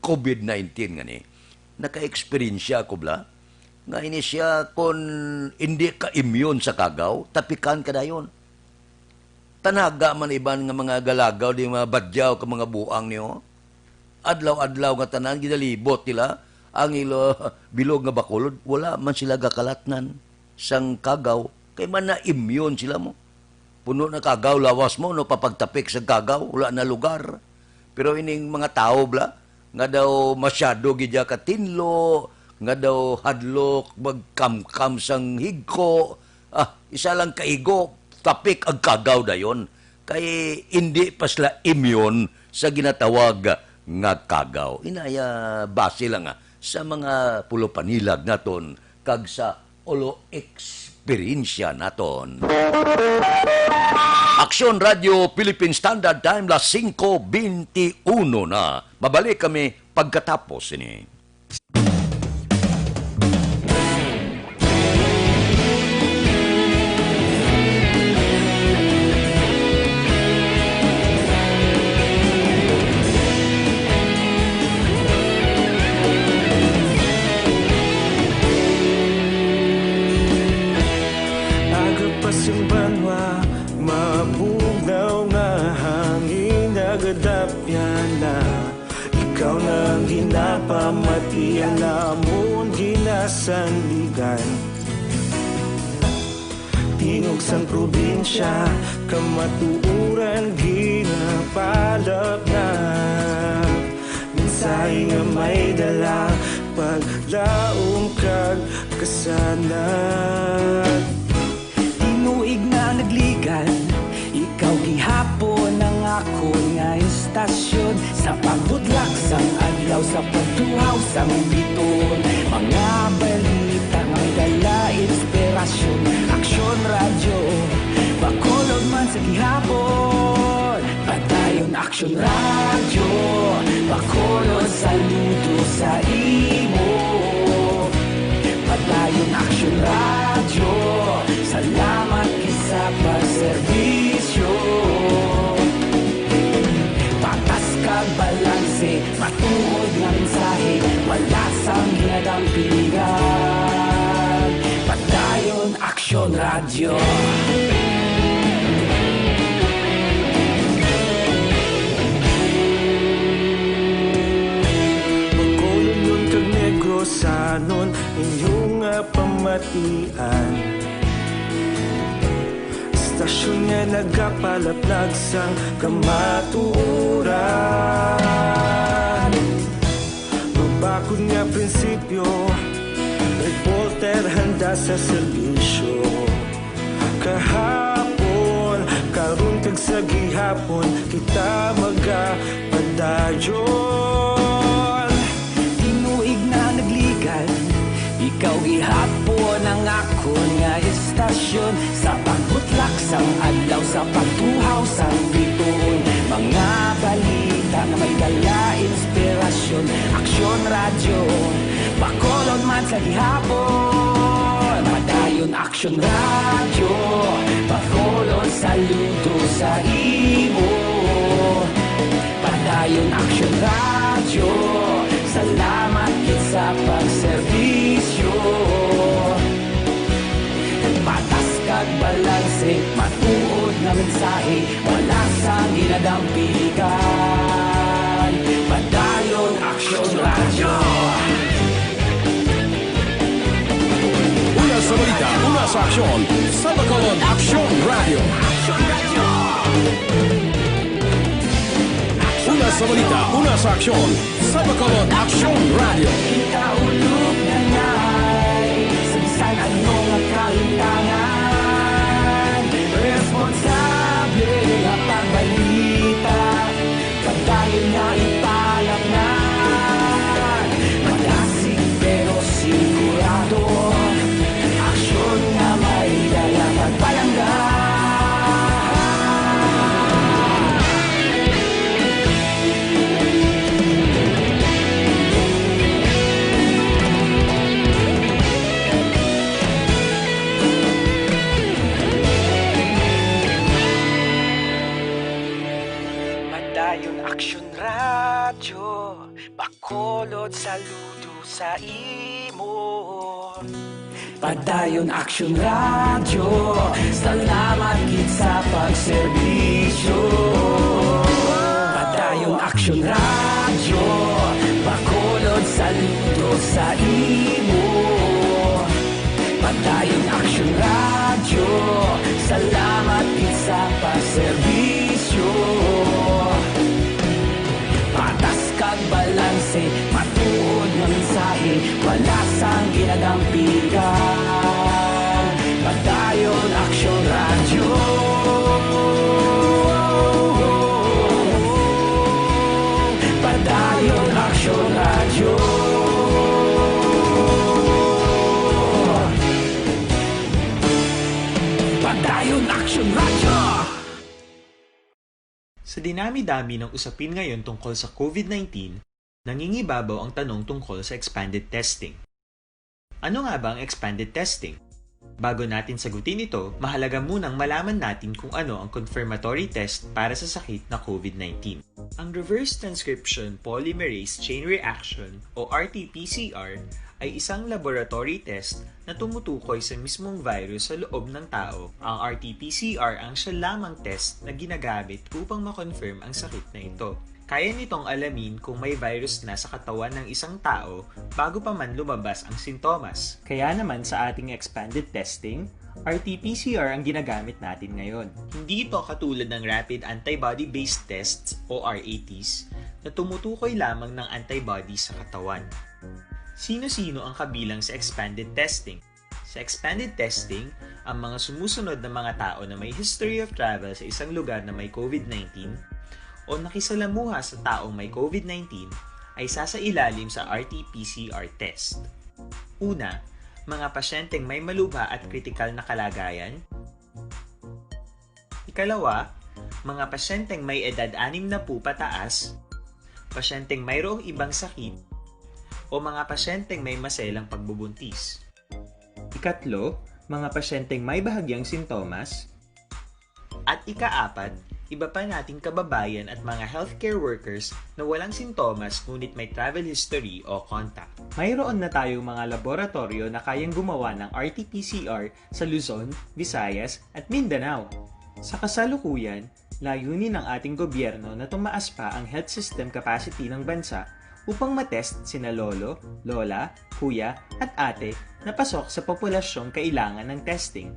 covid nineteen nga ni. Naka-eksperyensya ko bala nga ini siya kon hindi ka immune sa kagaw, tapikan ka dayon. Tanaga man iban nga mga galagaw, di mga badyaw ka mga buang niyo. Adlaw-adlaw nga tanan ginalibot nila ang ilo bilog nga bakulod, wala man sila gakalatnan sang kagaw, kay man na-immune sila mo. Puno na kagaw lawas mo, no, papagtapik sa kagaw, wala na lugar. Pero ining mga tawo bla, nga daw masyado gid ya katinlo, nga daw hadlok magkamkam sang higko, ah, isa lang kaigo, tapik ang kagaw dayon. Kay indi pa sila immune sa ginatawag nga kagaw. Inaya, base lang, ah, sa mga pulopanilag naton kag sa ulo eksperyensya naton. Aksyon Radio Philippine Standard Time, las singko beintiuno na. Mabalik kami pagkatapos sini. Aga pa sing banwa, mabugnaw nga hangin nagadapyan na. Ikaw na ang ginapamati, ang amon ginasandigan. Tingog sang probinsya, kamatuoran ginapalapnap. Mensahe nga may dala, paglaom kag kasanag. Tinuig na naglig Tasyon sa pagbudlak sang adlaw, sa pagtuhaw sang biton, mga balita nga may dala inspirasyon. Aksyon Radyo, Bacolod man sa gihapon. Padayon Aksyon Radyo, Bacolod saludo sa imo. Padayon Aksyon Radyo, salamat gid sa pagserbisyo. Patas kag balanse, matuod nga mensahe, wala sang ginadampigan. Padayon Aksyon Radyo. Bacolodnon kag Negrosanon, inyo nga pamatian. Istasyon nga nagapalaplag sang kamatuoran. Mabakod nga prinsipyo, reporter handa sa serbisyo. Kahapon, karon kag sa gihapon, kita magapadayon. Tinuig na nagligan, ikaw gihapon ang akon nga istasyon. Sa pagbutlak sang adlaw, sa pagtuhaw sang bituon, mga balita nga may dala inspirasyon. Aksyon Radyo, Bacolod man sa gihapon. Padayon Aksyon Radyo, Bacolod saludo sa imo. Padayon Aksyon Radyo, salamat gid sa pagserbisyo. Patas kag balanse, matuod nga mensahe, wala sang ginadampigan. Padayon Aksyon Radyo. Una sa balita, una sa aksyon, sa Bacolod Aksyon Radyo. Una sa balita, una sa aksyon, sa Bacolod Aksyon Radyo. Kita ulog na ngay, sa bisan ano nga kalimtangan, responsable nga pagbalita, padayon nga ipalapnan. Madasig pero sigurado, aksyon nga may dala pagpalangga. Padayon Aksyon Radyo, Bacolod saludo sa imo. Padayon Aksyon Radyo, salamat gid sa pagserbisyo. Padayon Aksyon Radyo, Bacolod saludo sa imo. Padayon Aksyon Radyo, salamat gid sa pagserbisyo. Patas kag balanse, matuod nga mensahe, wala sang ginadampigan. Padayon Aksyon Radyo. Padayon Aksyon Radyo. Padayon Aksyon Radyo. Sa dinami-dami ng usapin ngayon tungkol sa COVID nineteen, nangingibabaw ang tanong tungkol sa expanded testing. Ano nga ba ang expanded testing? Bago natin sagutin ito, mahalaga munang malaman natin kung ano ang confirmatory test para sa sakit na COVID nineteen. Ang reverse transcription polymerase chain reaction o R T P C R ay isang laboratory test na tumutukoy sa mismong virus sa loob ng tao. Ang R T P C R ang siya lamang test na ginagamit upang ma-confirm ang sakit na ito. Kaya nitong alamin kung may virus na sa katawan ng isang tao bago pa man lumabas ang sintomas. Kaya naman sa ating expanded testing, R T P C R ang ginagamit natin ngayon. Hindi ito katulad ng rapid antibody-based tests o R A Ts na tumutukoy lamang ng antibody sa katawan. Sino-sino ang kabilang sa expanded testing? Sa expanded testing, ang mga sumusunod na mga tao na may history of travel sa isang lugar na may COVID nineteen o nakisalamuha sa taong may COVID nineteen ay sasailalim sa R T P C R test. Una, mga pasyenteng may malubha at kritikal na kalagayan. Ikalawa, mga pasyenteng may edad anim na po pataas, pasyenteng mayroong ibang sakit, o mga pasyenteng may maselang pagbubuntis. Ikatlo, mga pasyenteng may bahagyang sintomas. At ikaapat, iba pa nating kababayan at mga healthcare workers na walang sintomas ngunit may travel history o contact. Mayroon na tayong mga laboratoryo na kayang gumawa ng R T P C R sa Luzon, Visayas, at Mindanao. Sa kasalukuyan, layunin ng ating gobyerno na tumaas pa ang health system capacity ng bansa upang matest sina lolo, lola, kuya, at ate na pasok sa populasyong kailangan ng testing.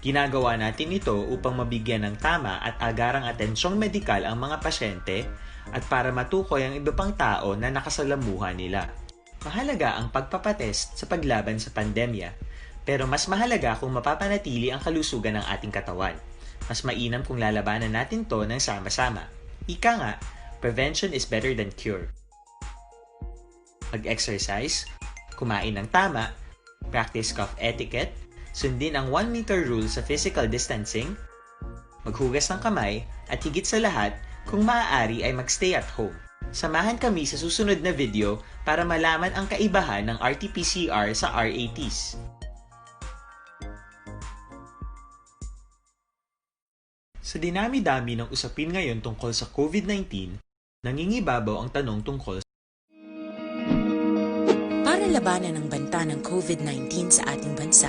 Ginagawa natin ito upang mabigyan ng tama at agarang atensyong medikal ang mga pasyente at para matukoy ang iba pang tao na nakasalamuha nila. Mahalaga ang pagpapatest sa paglaban sa pandemya, pero mas mahalaga kung mapapanatili ang kalusugan ng ating katawan. Mas mainam kung lalabanan natin to ng sama-sama. Ika nga, prevention is better than cure. Mag-exercise, kumain ng tama, practice cough etiquette, sundin ang one meter rule sa physical distancing, maghugas ng kamay, at higit sa lahat, kung maaari ay mag-stay at home. Samahan kami sa susunod na video para malaman ang kaibahan ng R T P C R sa R A Ts. Sa dinami-dami ng usapin ngayon tungkol sa COVID nineteen, nangingibabaw ang tanong tungkol sa Para labanan ang banta ng COVID nineteen sa ating bansa,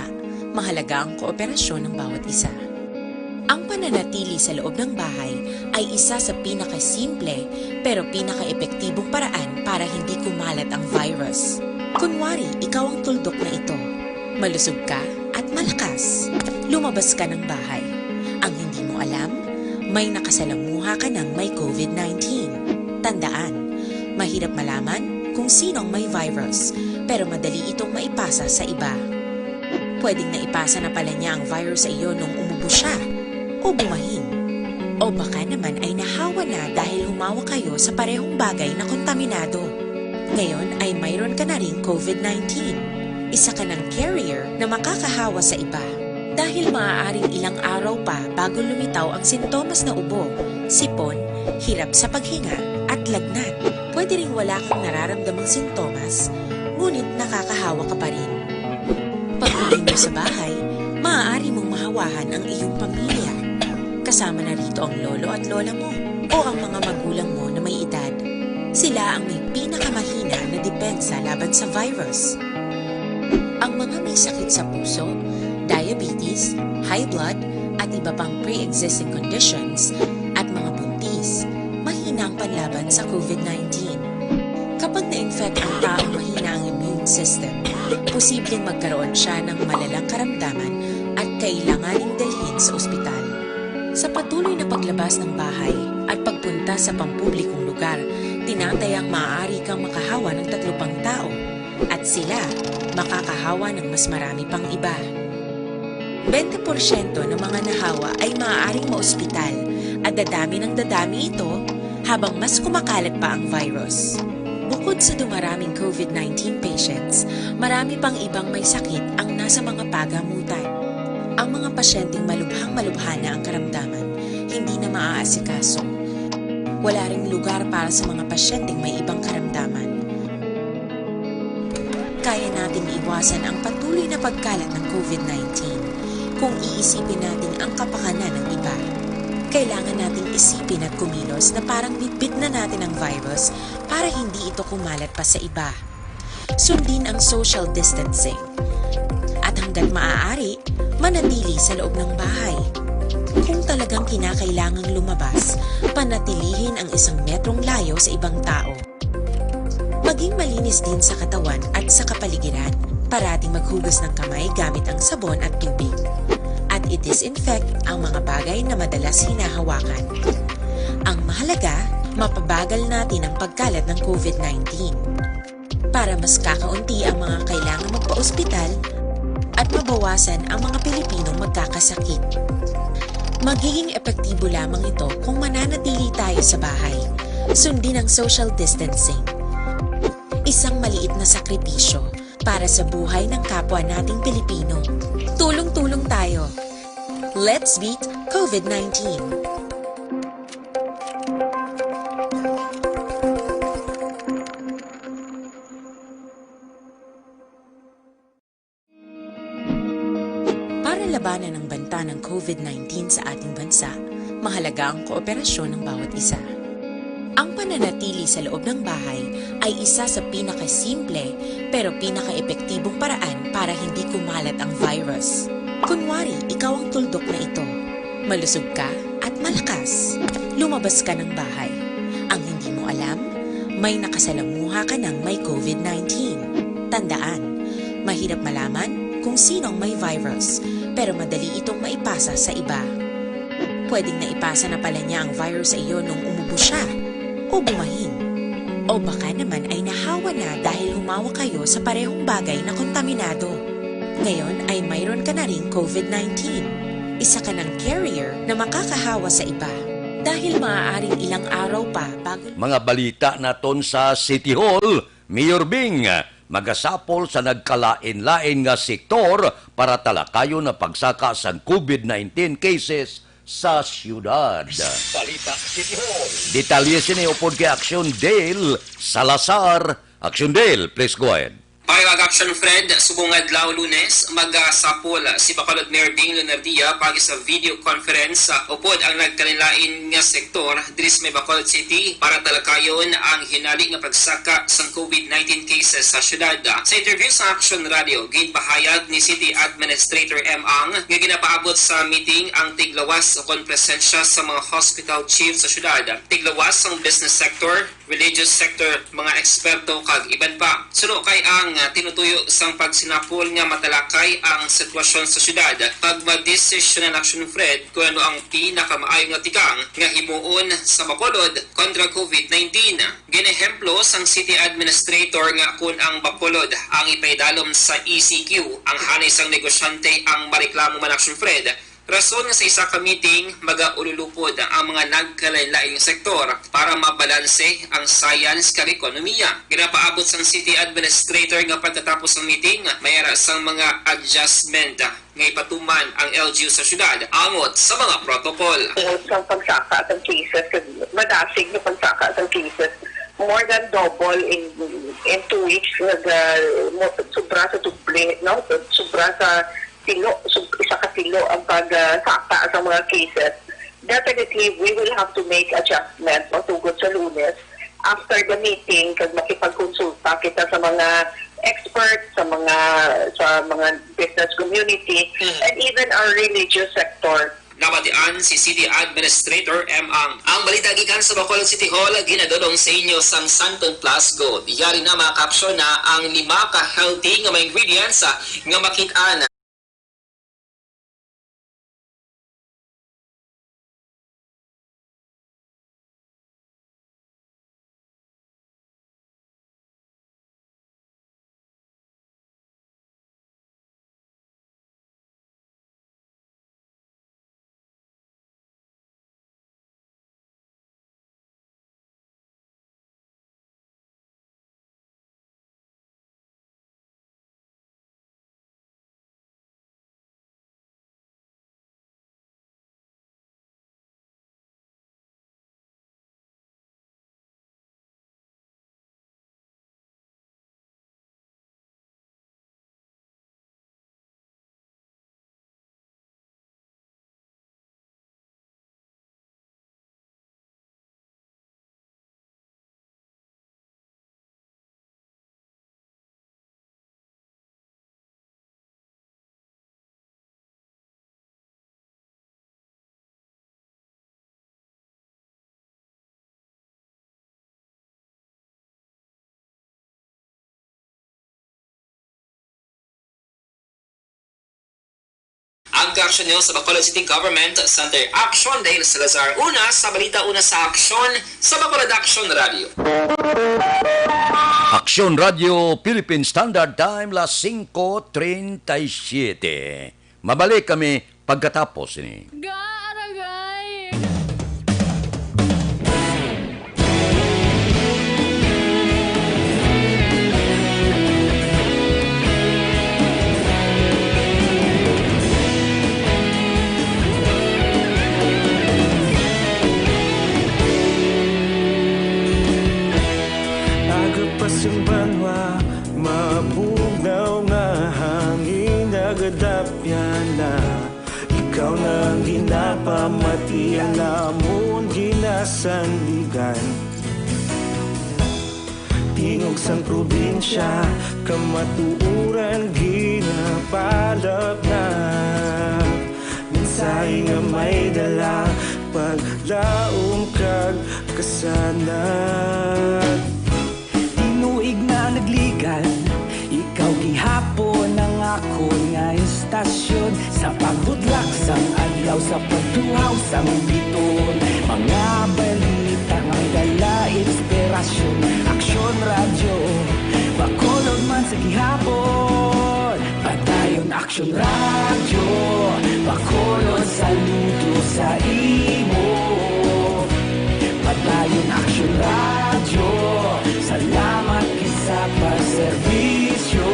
mahalaga ang kooperasyon ng bawat isa. Ang pananatili sa loob ng bahay ay isa sa pinakasimple pero pinakaepektibong paraan para hindi kumalat ang virus. Kunwari, ikaw ang tuldok na ito. Malusog ka at malakas. Lumabas ka ng bahay. Ang hindi mo alam, may nakasalamuha ka ng may COVID nineteen. Tandaan, mahirap malaman kung sino ang may virus, pero madali itong maipasa sa iba. Pwedeng naipasa na pala niya ang virus sa iyo nung umubo siya o bumahin. O baka naman ay nahawa na dahil humawak kayo sa parehong bagay na kontaminado. Ngayon ay mayroon ka na ring COVID nineteen. Isa ka ng carrier na makakahawa sa iba. Dahil maaaring ilang araw pa bago lumitaw ang sintomas na ubo, sipon, hirap sa paghinga, at lagnat. Pwede ring wala kang nararamdamang sintomas, ngunit nakakahawa ka pa rin. Pag-uwi mo sa bahay, maaari mong mahawahan ang iyong pamilya. Kasama na rito ang lolo at lola mo o ang mga magulang mo na may edad. Sila ang may pinakamahina na depensa laban sa virus. Ang mga may sakit sa puso, diabetes, high blood, at iba pang pre-existing conditions, at mga buntis, mahina ang panlaban sa COVID nineteen. Kapag na-infect ang taong mahina ang immune system, posibleng magkaroon siya ng malalang karamdaman at kailanganing dalhin sa ospital. Sa patuloy na paglabas ng bahay at pagpunta sa pampublikong lugar, tinatayang maaari kang makahawa ng tatlo pang tao at sila makakahawa ng mas marami pang iba. Bente porsyento ng mga nahawa ay maaaring maospital at dadami ng dadami ito habang mas kumakalat pa ang virus. Bukod sa dumaraming COVID nineteen patients, marami pang ibang may sakit ang nasa mga pagamutan. Ang mga pasyenteng malubhang-malubha na ang karamdaman, hindi na maaasikaso. Wala ring lugar para sa mga pasyenteng may ibang karamdaman. Kaya nating iwasan ang patuloy na pagkalat ng COVID nineteen kung iisipin natin ang kapakanan ng iba. Kailangan nating isipin at kumilos na parang bitbit na natin ang virus para hindi ito kumalat pa sa iba. Sundin ang social distancing. At hanggat maaari, manatili sa loob ng bahay. Kung talagang kinakailangang lumabas, panatilihin ang isang metrong layo sa ibang tao. Maging malinis din sa katawan at sa kapaligiran. Parating maghugas ng kamay gamit ang sabon at tubig. At i-disinfect ang mga bagay na madalas hinahawakan. Ang mahalaga, mapabagal natin ang pagkalat ng COVID nineteen. Para mas kakaunti ang mga kailangan magpa-ospital at mabawasan ang mga Pilipinong magkakasakit. Magiging epektibo lamang ito kung mananatili tayo sa bahay. Sundin ang social distancing. Isang maliit na sakripisyo para sa buhay ng kapwa nating Pilipino. Tulong-tulong tayo. Let's beat COVID nineteen. Para labanan ang banta ng COVID nineteen sa ating bansa, mahalaga ang kooperasyon ng bawat isa. Ang pananatili sa loob ng bahay ay isa sa pinakasimple pero pinakaepektibong paraan para hindi kumalat ang virus. Kunwari, ikaw ang tuldok na ito. Malusog ka at malakas. Lumabas ka ng bahay. Ang hindi mo alam, may nakasalamuha ka ng may COVID nineteen. Tandaan, mahirap malaman kung sino ang may virus, pero madali itong maipasa sa iba. Pwedeng naipasa na pala niya ang virus sa iyo nung umubo siya, o bumahin. O baka naman ay nahawa na dahil humawak kayo sa parehong bagay na kontaminado. Ngayon ay mayroon ka na ring COVID nineteen. Isa ka ng carrier na makakahawa sa iba. Dahil maaaring ilang araw pa bago Mga balita naton sa City Hall, Mayor Bing, magasapol sa nagkalain-lain nga sektor para talakayon ang pagsaka sang COVID nineteen cases sa siyudad. Balita City Hall. Detalye sini upod kay Action Dale Salazar. Action Dale, please go ahead. Pakigag-action, Fred, subong adlaw Lunes, magasapol si Bacolod Mayor Bing Lunardia pagi sa video conference, ah, upod ang nagkalain-lain nga sektor diri sa may Bacolod City para talakayon ang hinali nga pagsaka sang COVID nineteen cases sa syudad. Sa interview sa Action Radio, ginpahayag ni City Administrator M. Ang nga ginapaabot sa meeting ang tiglawas kon presensya sa mga hospital chief sa syudad, tiglawas sang business sector, religious sector, mga eksperto, kag iban pa. Suno kay ang, ah, tinutuyo sang pagsinapol nga matalakay ang sitwasyon sa syudad, kag madesisyonan, Action Fred, kung ano ang pinakamaayo nga tikang nga himuon sa Bacolod kontra COVID nineteen. Ginehemplo sang city administrator nga kun ang Bacolod ang ipaidalom sa E C Q, ang hanay sang negosyante ang mareklamo man, Action Fred, rason nga sa isa ka meeting, magaululupod ang mga nagkalainlain nga sektor para mabalanse ang science kag ekonomiya. Ginapaabot sang city administrator nga pagkatapos sang meeting, may ara sang mga adjustment nga ipatuman ang L G U sa syudad angot sa mga protocol. Tungod sa pagsaka sang cases, kag madasig nga pagsaka sang cases, more than double in in two weeks, nag, ah, mo-, sobra sa tuple, no? Sobra sa pilo, so, isa ka pilo ang pag, ah, saka sa mga cases. Definitely, we will have to make adjustment masugod sa Lunes after the meeting, kag makipagkonsulta kita sa mga experts, sa mga, sa mga business community, Mm. and even our religious sector. Nabatian si City Administrator M. Ang. Ang balita gikan sa Bacolod City Hall, ginadulong sa inyo sang Santon Plus Gold. Yari na, mga ka-aksyon, na ang lima ka healthy nga mga ingredients, ah, nga makit-an. Ang kaaksyon niyo sa Bacolod City Government Center. Aksyon Dale Salazar. Una sa balita, una sa aksyon sa Bacolod Aksyon Radio. Aksyon Radio Philippine Standard Time, las singko treinta y siete. Mabalik kami pagkatapos ini. Gaarang Kadapyana, ikaw na ang ginapamati, ang lamon ginasandigan. Tingog sang probinsya, kamatuoran ginapalapnap. Mensahe nga may dala, paglaom kag kasanag. Tinuig na nagligan, ikaw gihapon ang akon nga istasyon. Sa pagbutlak sang adlaw, sa pagtuhaw sang biton, mga balita nga may dala inspirasyon. Aksyon Radyo, Bacolod man sa gihapon. Padayon Aksyon Radyo, Bacolod, saludo sa imo. Padayon Aksyon Radyo, salamat gid sa pagserbisyo.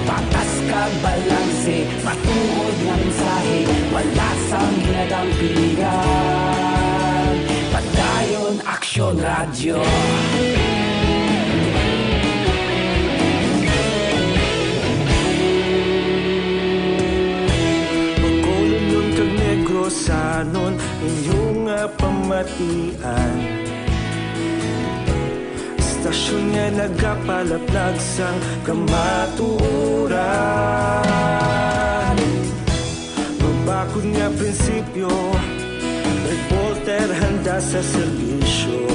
Patas kag balanse, matuod nga mensahe, wala sang ginadampigan. Padayon Aksyon Radyo. Bacolodnon kag Negrosanon, inyo nga pamatian. Istasyon nga nagapalaplag sang kamatuoran. Mabakod nga prinsipyo, reporter handa sa serbisyo.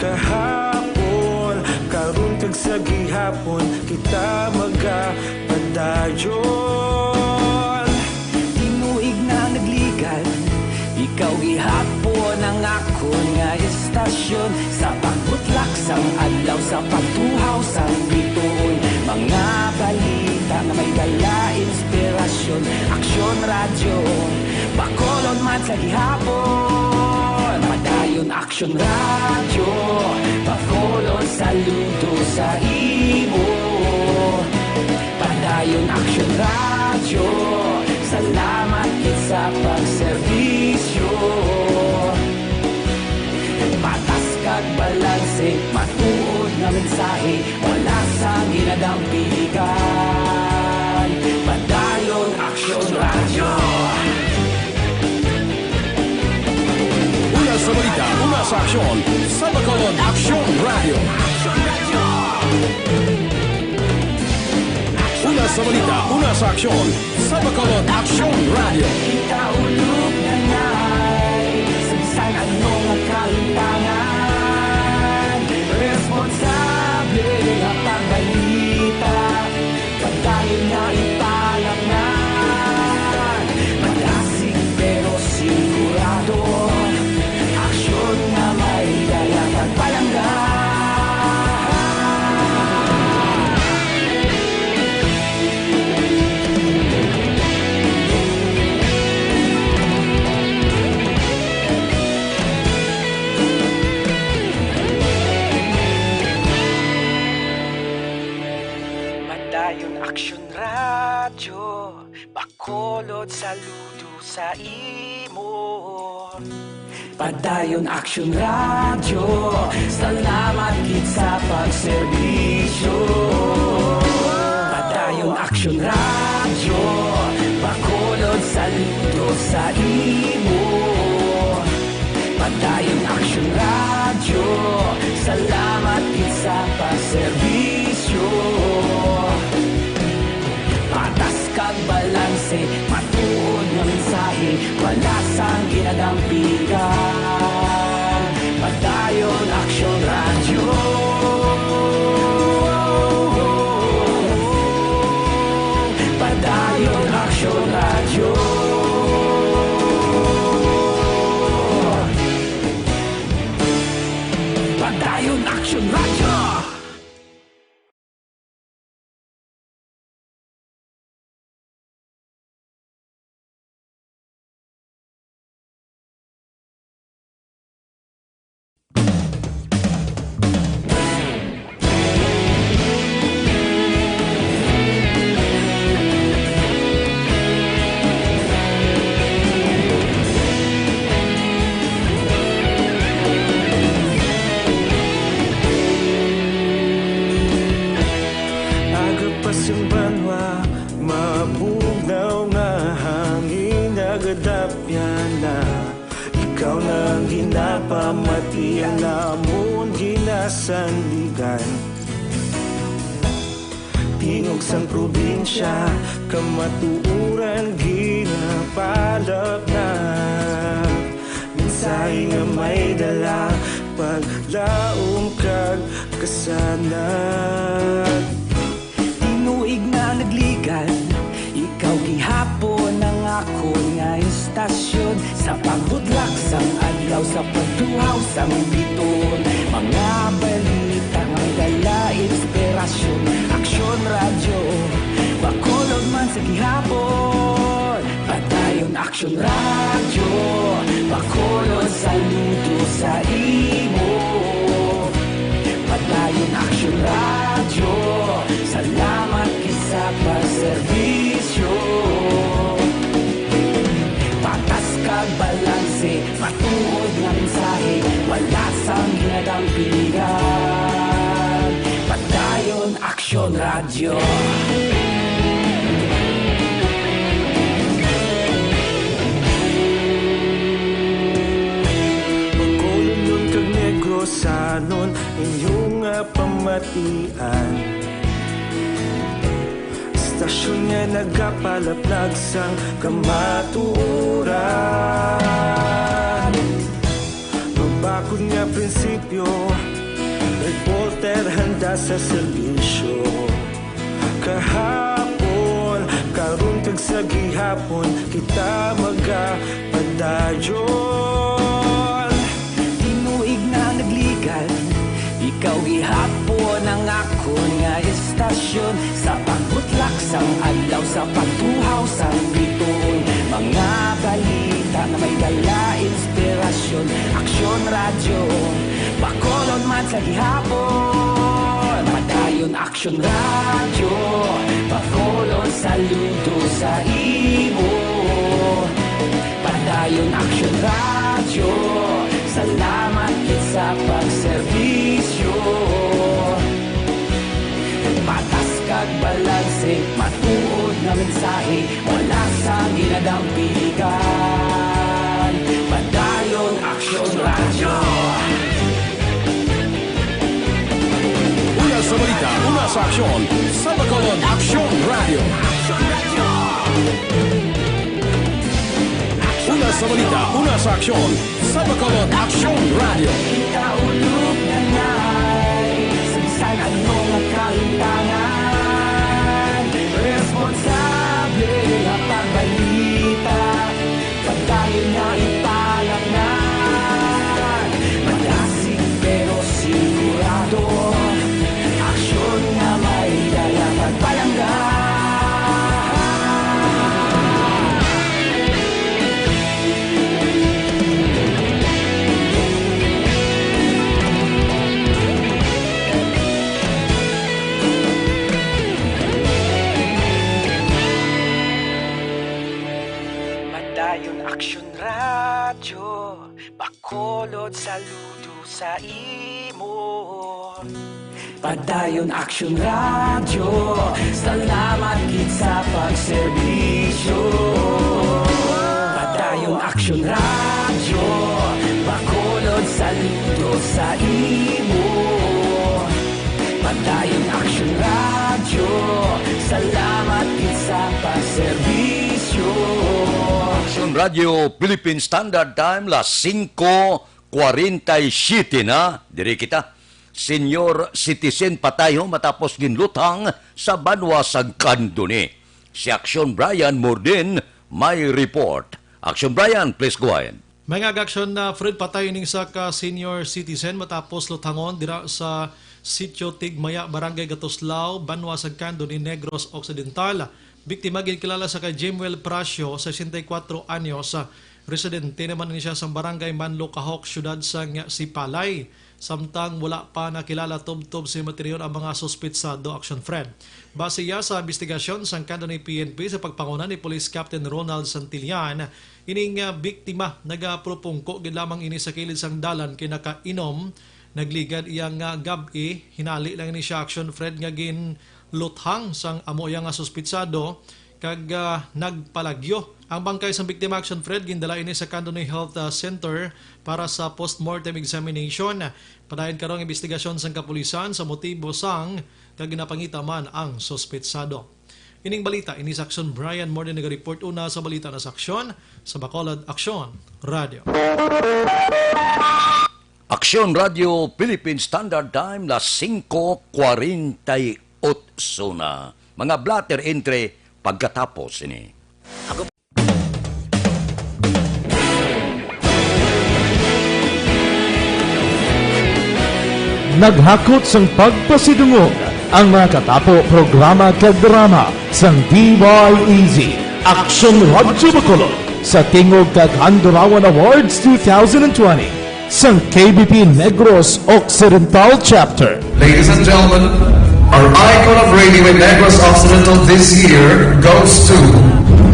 Kahapon, karon kag sa gihapon, kita magapadayon. Tinuig na nagligan, ikaw gihapon ang akon nga istasyon. Sa pagbutlak sang adlaw, sa pagtuhaw sang bituon, mga balita nga may dala inspirasyon. Aksyon Radyo, Bacolod man sa gihapon. Padayon Aksyon Radyo, Bacolod, saludo sa imo. Padayon Aksyon Radyo, salamat gid sa pagserbisyo. Patas kag balanse, matuod nga mensahe, wala sang ginadampigan. Padayon Aksyon Radyo. Una sa balita, una sa aksyon, sa Bacolod Aksyon Radyo. Una sa balita, una sa aksyon, sa Bacolod Aksyon Radyo. Kita ulog na ngay sa bisan ano nga kalimtangan. Responsable nga pagbalita, padayon nga ipalangnan. Madasig pero sigurado, aksyon nga may dala kag palangga. Padayon Aksyon Radyo, Bacolod, saludo sa imo. Padayon Aksyon Radyo, salamat gid sa pagserbisyo. Padayon Aksyon Radyo, Bacolod, saludo sa imo. Padayon Aksyon Radyo, salamat gid sa pagserbisyo. Patas kag balanse, matuod nga mensahe, wala sang ginadampigan. Padayon Aksyon Radyo. Padayon Aksyon Radyo. Padayon Aksyon Radyo. Mati ang namon ginasandigan. Tingog sang probinsya, kamatuoran ginapalapnap. Mensahe nga may dala, paglaom kag kasanag. Tinuig na nagligad, ikaw gihapon ang akon nga istasyon. Sa pagbudlak sang adlaw, sa pagtuhaw sang biton, mga balita nga may dala inspirasyon. Aksyon Radyo, Bacolod man sa gihapon. Padayon Aksyon Radyo, Bacolod, saludo sa imo. Padayon Aksyon Radyo, salamat gid sa pagserbisyo. Patas kag balanse, matuod nga mensahe, wala sang ginadampigan. Padayon Aksyon Radyo. Bacolodnon kag Negrosanon, inyo nga pamatian. Istasyon nga nagapalaplag sang kamatuoran. Mabakod nga prinsipyo, reporter handa sa serbisyo. Kahapon, karon kag sa gihapon, kita magapadayon. Tinuig na nagligad, ikaw gihapon ang akon nga istasyon. Sa pagbutlak sang adlaw, sa pagtuhaw sang bituon, mga balita nga may dala inspirasyon. Aksyon Radyo, Bacolod man sa gihapon. Padayon Aksyon Radyo, Bacolod, saludo sa imo. Padayon Aksyon Radyo, salamat gid sa pagserbisyo. Patas kag balanse, matuod nga mensahe, wala sang ginadampigan. Padayon Aksyon Radyo. Una sa balita, una sa aksyon, sa Bacolod Aksyon Radyo. Una sa balita, una sa aksyon, sa Bacolod Aksyon Radyo. Ikaulog na ngay, sa bisan ano nga kalimtangan, responsable nga pagbalita. Padayon nga ipalangnan, madasig pero sigurado. Aksyon nga may dala pagpalangga. Padayon Aksyon Radyo, Bacolod, saludo sa imo. Padayon Aksyon Radyo, salamat gid sa pagserbisyo. Padayon Aksyon Radyo, Bacolod, saludo sa imo. Padayon Aksyon Radyo, salamat gid sa pagserbisyo. Aksyon Radyo, Philippine Standard Time, las singko kwarenta y siyete na. Diri kita, senior citizen patay ho matapos ginluthang sa banwa sang Candoni. Si Aksyon Brian Mordin may report. Aksyon Brian, please go ahead. Mga Aksyon, na Fred, patay ining isa ka senior citizen matapos luthangon dira sa Sitio Tigmaya, Barangay Gatuslao, banwa sa Candoni, Negros Occidental. Biktima ginkilala sa kay Jemuel Pracio, sesenta y kuwatro anyos, residente naman ini siya sa Barangay Manlocahok, siyudad sang Sipalay. Samtang wala pa nakilala tubtob sa matiniyon ang mga suspitsado, Aksyon Fred. Base iya sa investigasyon sang Candoni P N P sa pagpanguna ni Police Captain Ronald Santillan, ining, ah, biktima nagapulupungko gid lamang ini sa kilid sang dalan kay nakainom. Nagligad iya nga gab-i. Hinali lang ini siya, Aksyon Fred, nga ginluthang sang amo iya nga suspitsado. kag, ah, nagpalagyo. Ang bangkay sang biktima, Action Fred, gindala ini sa Candonoy Health, ah, Center para sa postmortem examination. Padayon karon ang investigasyon sang kapulisan sa motibo sang kag ginapangita man ang suspetsado. Ining balita, ini sa Aksyon. Brian Morden nagareport una sa balita na sa Aksyon, sa Bacolod, Aksyon Radio. Aksyon Radio Philippine Standard Time, las singko kwarenta y ocho na. Mga blatter entre pagkatapos ini. Naghakot sang pagpasidungog ang mga katapo programa kag drama sang D Y E Z, Aksyon Radyo Bacolod, sa Tingog kag Handurawan Awards two thousand twenty sang K B P Negros Occidental Chapter. Ladies and gentlemen, our icon of radio in Negros Occidental this year goes to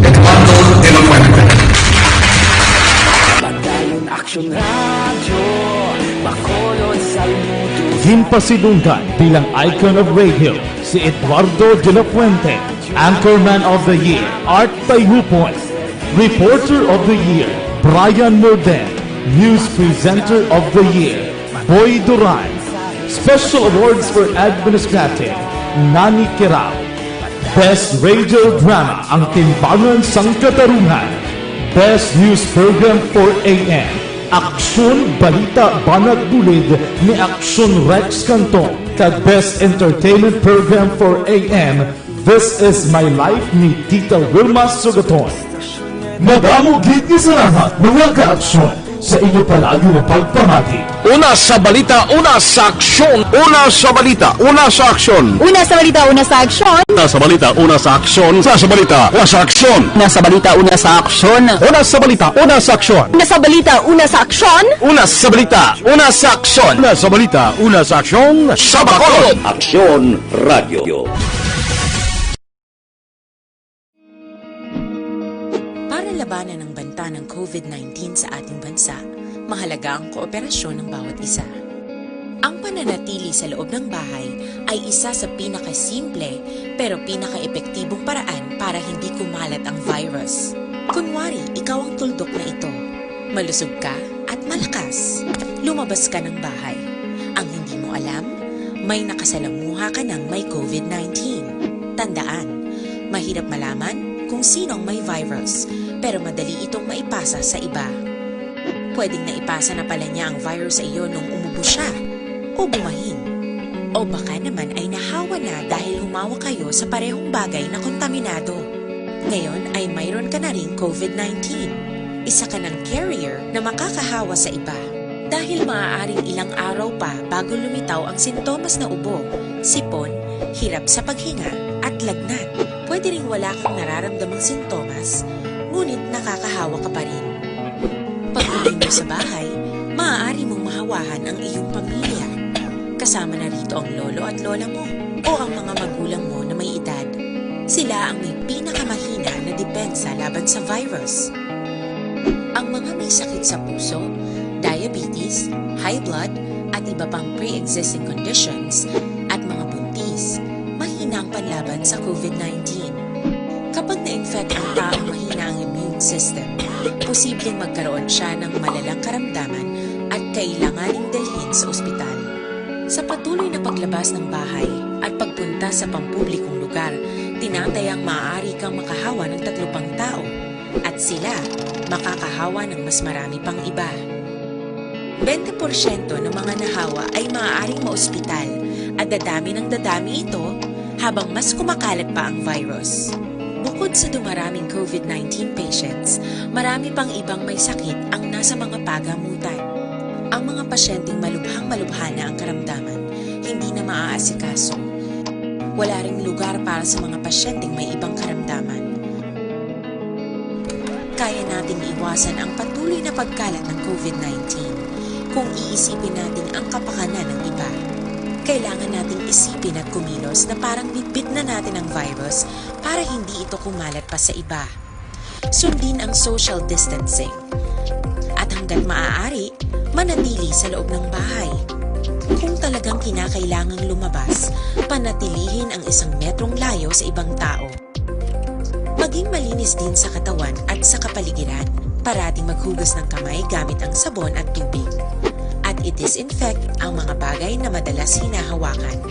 Eduardo de la Fuente. Padayon Aksyon Radyo, Bacolod, saludo. Ginpasidunggan bilang icon of radio si Eduardo de la Fuente, Anchorman of the Year, Art Tayupon, Reporter of the Year, Brian Morden, News Presenter of the Year, Boy Duran, Special Awards for Administrative, Nani Kirao, Best Radio Drama, Ang Timbangan sang Katarungan, Best News Program for A M, Aksyon Balita Banat Bulid ni Aksyon Rex Canton, kag Best Entertainment Program for A M, This Is My Life ni Tita Wilma Sugaton. Madamo gid nga salamat, mga kaaksyon, sa inyo palagi nga pagpamati. Una sa balita, una sa aksyon. Una sa balita, una sa aksyon. Una sa balita, una sa aksyon. Una sa balita, una sa aksyon. Una sa balita, una sa aksyon. Una sa balita, una sa aksyon. Una sa balita, una sa aksyon. Una sa balita, una sa aksyon. Una sa balita, una sa aksyon. Una sa balita, una sa aksyon. Sa Bacolod. Aksyon Radio. Para labanan ang banta ng COVID nineteen sa ating bansa, mahalaga ang kooperasyon ng bawat isa. Ang pananatili sa loob ng bahay ay isa sa pinakasimple pero pinakaepektibong paraan para hindi kumalat ang virus. Kunwari, ikaw ang tuldok na ito. Malusog ka at malakas. Lumabas ka ng bahay. Ang hindi mo alam, may nakasalamuha ka ng may COVID nineteen. Tandaan, mahirap malaman kung sino ang may virus, pero madali itong maipasa sa iba. Pwedeng naipasa na pala niya ang virus sa iyo nung umubo siya, o bumahin. O baka naman ay nahawa na dahil humawak kayo sa parehong bagay na kontaminado. Ngayon ay mayroon ka na ring COVID nineteen. Isa ka ng carrier na makakahawa sa iba. Dahil maaaring ilang araw pa bago lumitaw ang sintomas na ubo, sipon, hirap sa paghinga, at lagnat. Pwede ring wala kang nararamdamang sintomas, ngunit nakakahawa ka pa rin. Pag-uwi mo sa bahay, maaari mong mahawahan ang iyong pamilya. Kasama na rito ang lolo at lola mo o ang mga magulang mo na may edad. Sila ang may pinakamahina na depensa laban sa virus. Ang mga may sakit sa puso, diabetes, high blood, at iba pang pre-existing conditions, at mga buntis, mahina ang panlaban sa COVID nineteen. Kapag na-infect ang taong mahina ang immune system, posibleng magkaroon siya ng malalang karamdaman at kailanganing dalhin sa ospital. Sa patuloy na paglabas ng bahay at pagpunta sa pampublikong lugar, tinatayang maaari kang makahawa ng tatlo pang tao, at sila makakahawa ng mas marami pang iba. Bente porsyento ng mga nahawa ay maaaring maospital at dadami ng dadami ito habang mas kumakalat pa ang virus. Bukod sa dumaraming COVID nineteen patients, marami pang ibang may sakit ang nasa mga pagamutan. Ang mga pasyenteng malubhang-malubha na ang karamdaman, hindi na maaasikaso. Wala ring lugar para sa mga pasyenteng may ibang karamdaman. Kaya nating iwasan ang patuloy na pagkalat ng COVID nineteen kung iisipin natin ang kapakanan ng iba. Kailangan nating isipin at kumilos na parang bitbit na natin ang virus para hindi ito kumalat pa sa iba. Sundin ang social distancing. At hanggat maaari, manatili sa loob ng bahay. Kung talagang kinakailangang lumabas, panatilihin ang isang metrong layo sa ibang tao. Maging malinis din sa katawan at sa kapaligiran. Parating maghugas ng kamay gamit ang sabon at tubig. At i-disinfect ang mga bagay na madalas hinahawakan.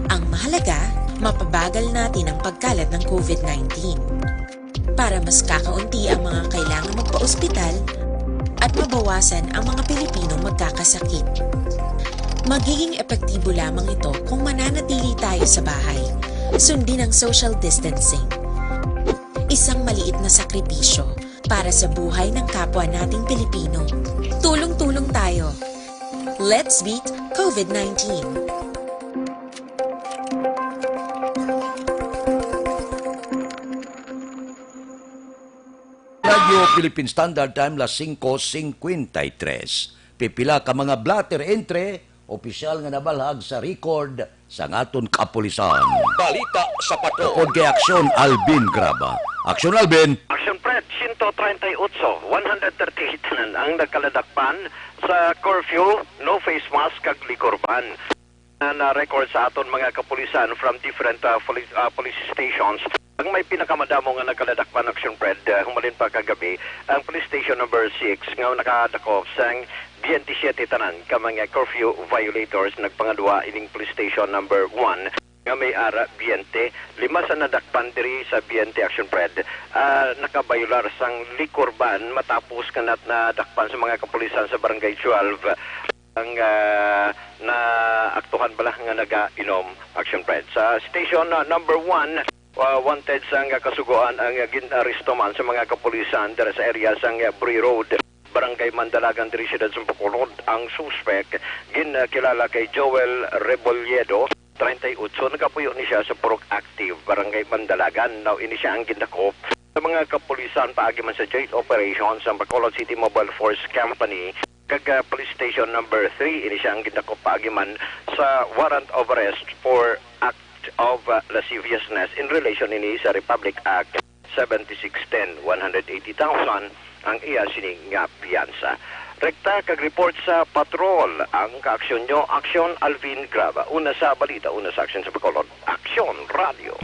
Ang mahalaga, mapabagal natin ang pagkalat ng covid nineteen. Para mas kakaunti ang mga kailangan magpa-ospital at mabawasan ang mga Pilipinong magkakasakit. Magiging epektibo lamang ito kung mananatili tayo sa bahay, sundin ang social distancing. Isang maliit na sakripisyo para sa buhay ng kapwa nating Pilipino. Tulong-tulong tayo. Let's beat covid nineteen. Radyo Philippine Standard Time, las singko singkwenta y tres. Pipila ka mga blotter entry, opisyal nga nabalhag sa record sang aton kapulisan. Balita sa Patrol. Upod kay Aksyon Alvin Graba. Aksyon Alvin. Action Fred, siyento treinta y ocho, one hundred thirty-eight tanan ang nagkaladakpan sa curfew, no face mask, kag liquor ban. Na, na-record sa aton mga kapulisan from different, ah, police, ah, police stations. Ang may pinakamadamo nga nagkaladakpan, Action Fred, ah, humalin pa kagabi, ang police station number six nga nakadakop sang twenty-seven tanan ka mga curfew violators. Nagpangadua ining police station number one nga may ara twenty. Lima sa nadakpan diri sa twenty, Action Fred, ah, nakabayular sang liquor ban matapos nga nat-, nadakpan sa mga kapulisan sa Barangay twelve ang, ah, naaktuhan bala nga nagainom, Action Fred. Sa station, ah, number one, ah, wanted sang kasugoan ang, ah, gin-aresto man sa mga kapulisan dira sa area sang, ah, Bri Road, Barangay Mandalagan, diri siyudad sa Bacolod. Ang suspek, gin, ah, kilala kay Joel Rebolledo, treinta y ocho, nagapuyo ni siya sa Purok Active, Barangay Mandalagan. Now, ini siya ang gindakop sa mga kapulisan paagi man sa joint operation sa Bacolod City Mobile Force Company kag, ah, Police Station number three. Ini siya ang gindakop paagi man sa warrant of arrest for act of, ah, lasciviousness in relation ini sa Republic Act seventy-six ten, one hundred eighty thousand ang iya sini nga piyansa. Rekta kag report sa patrol ang kaaksyon nyo, Aksyon Alvin Graba. Una sa balita, una sa aksyon sa Bacolod, Aksyon Radio.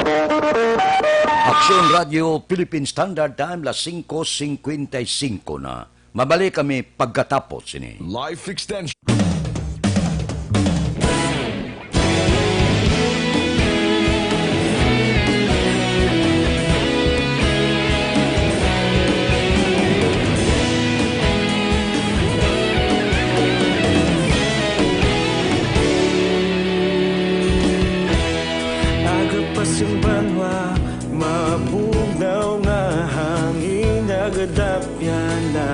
Aksyon Radio, Philippine Standard Time, las singko singkwenta y singko na. Mabalik kami pagkatapos sini. Life extension. Aga pa sing banwa, mabugnaw nga hangin, nagadapyan na.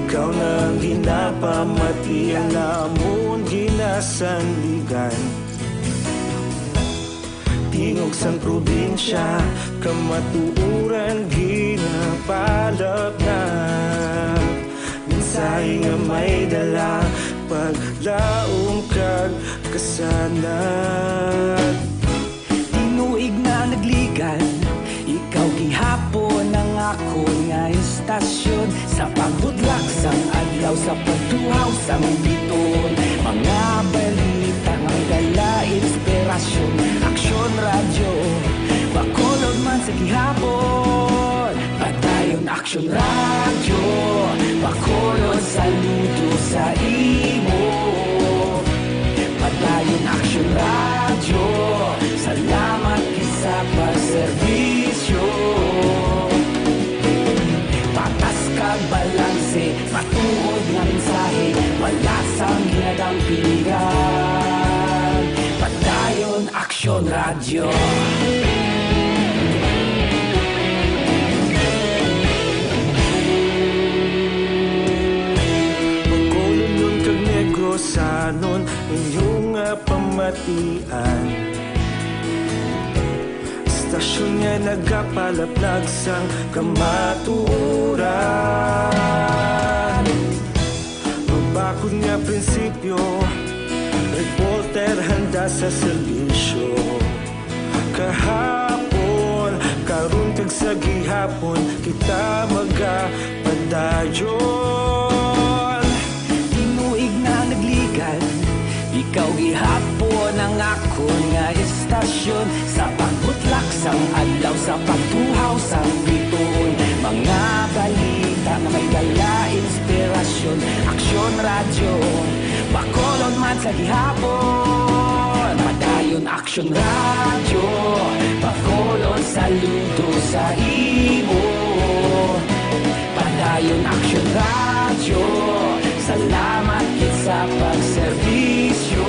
Ikaw na ang ginapamati, ang amon ginasandigan. Tingog sang probinsya, kamatuoran ginapalapnap. Mensahe nga may dala, paglaom kag kasanag. Tinuig na nagligad, ikaw gihapon ang akon nga istasyon. Sa pagbudlak sang adlaw, sa pagtuhaw sang biton, mga balita nga dala inspirasyon. Aksyon Radyo, Bacolod man sa gihapon. Padayon Aksyon Radyo, Bacolod, saludo sa imo. Padayon Aksyon Radyo, salamat gid sa pagserbisyo. Patas kag balanse, matuod nga mensahe, wala sang ginadampigan. Padayon Aksyon Radyo. Bacolodnon kag Negrosanon, inyo nga pamatian. Istasyon nga nagapalaplag sang kamatuoran. Mabakod nga prinsipyo, reporter handa sa serbisyo. Kahapon, karon kag sa gihapon, kita magapadayon. Tinuig na nagligad, ikaw gihapon ang akon nga istasyon. Sa pagbuta Sang adlaw sa pagtuhaw sang bituon, mga balita nga may dala inspirasyon. Aksyon Radyo, Bacolod man sa gihapon. Padayon Aksyon Radyo, Bacolod saludo sa imo. Padayon Aksyon Radyo, salamat gid sa pagserbisyo.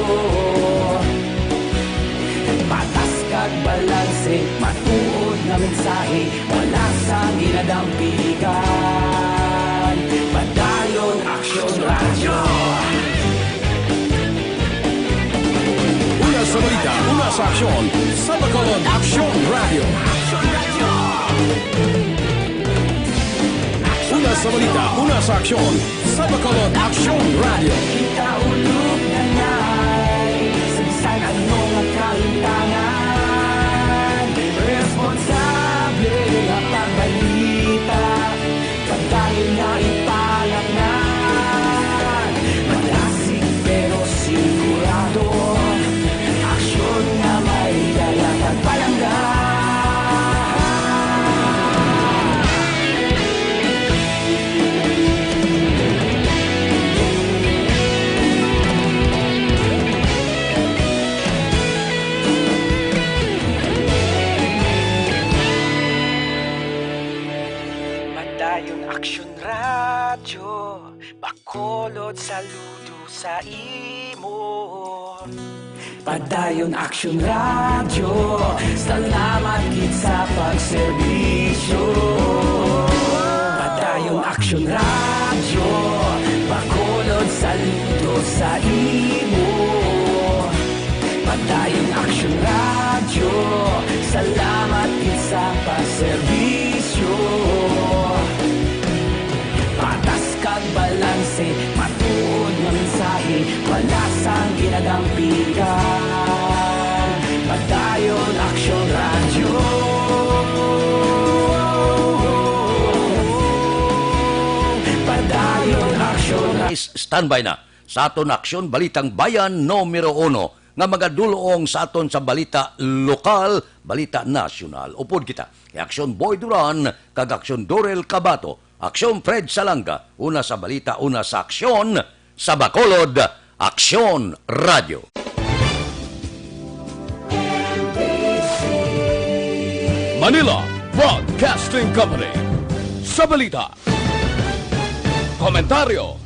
Patas kag balanse, matuod nga mensahe, wala sang ginadampigan. Padayon Aksyon Radyo. Una sa balita, una sa aksyon, sa Bacolod Aksyon Radyo. Una sa balita, una sa aksyon, sa Bacolod Aksyon Radyo. Kita ulog na ngay, sa bisan ano nga kalintangan, responsable nga pagbalita, padayon nga ipalaknag. Madasig pero sigurado, aksyon nga may dala kag palangga. Padayon Aksyon Radyo, Bacolod saludo sa imo. Padayon Aksyon Radyo, salamat gid sa pagserbisyo. Padayon Aksyon Radyo, Bacolod saludo sa imo. Padayon Aksyon Radyo, salamat gid sa pagserbisyo. Patas kag balanse, matuod nga mensahe, wala sang ginadampigan. Padayon Aksyon Radyo. Padayon Aksyon Radyo. Is standby na sa aton Aksyon Balitang Bayan numero uno nga magadulong sa aton sa balita lokal, balita nasyonal. Upod kita kay Aksyon Boy Duran kag Aksyon Dorel Cabato, Aksyon Fred Salanga, una sa balita, una sa aksyon, sa Bacolod, Aksyon Radyo. Manila Broadcasting Company. Sa balita, komentaryo,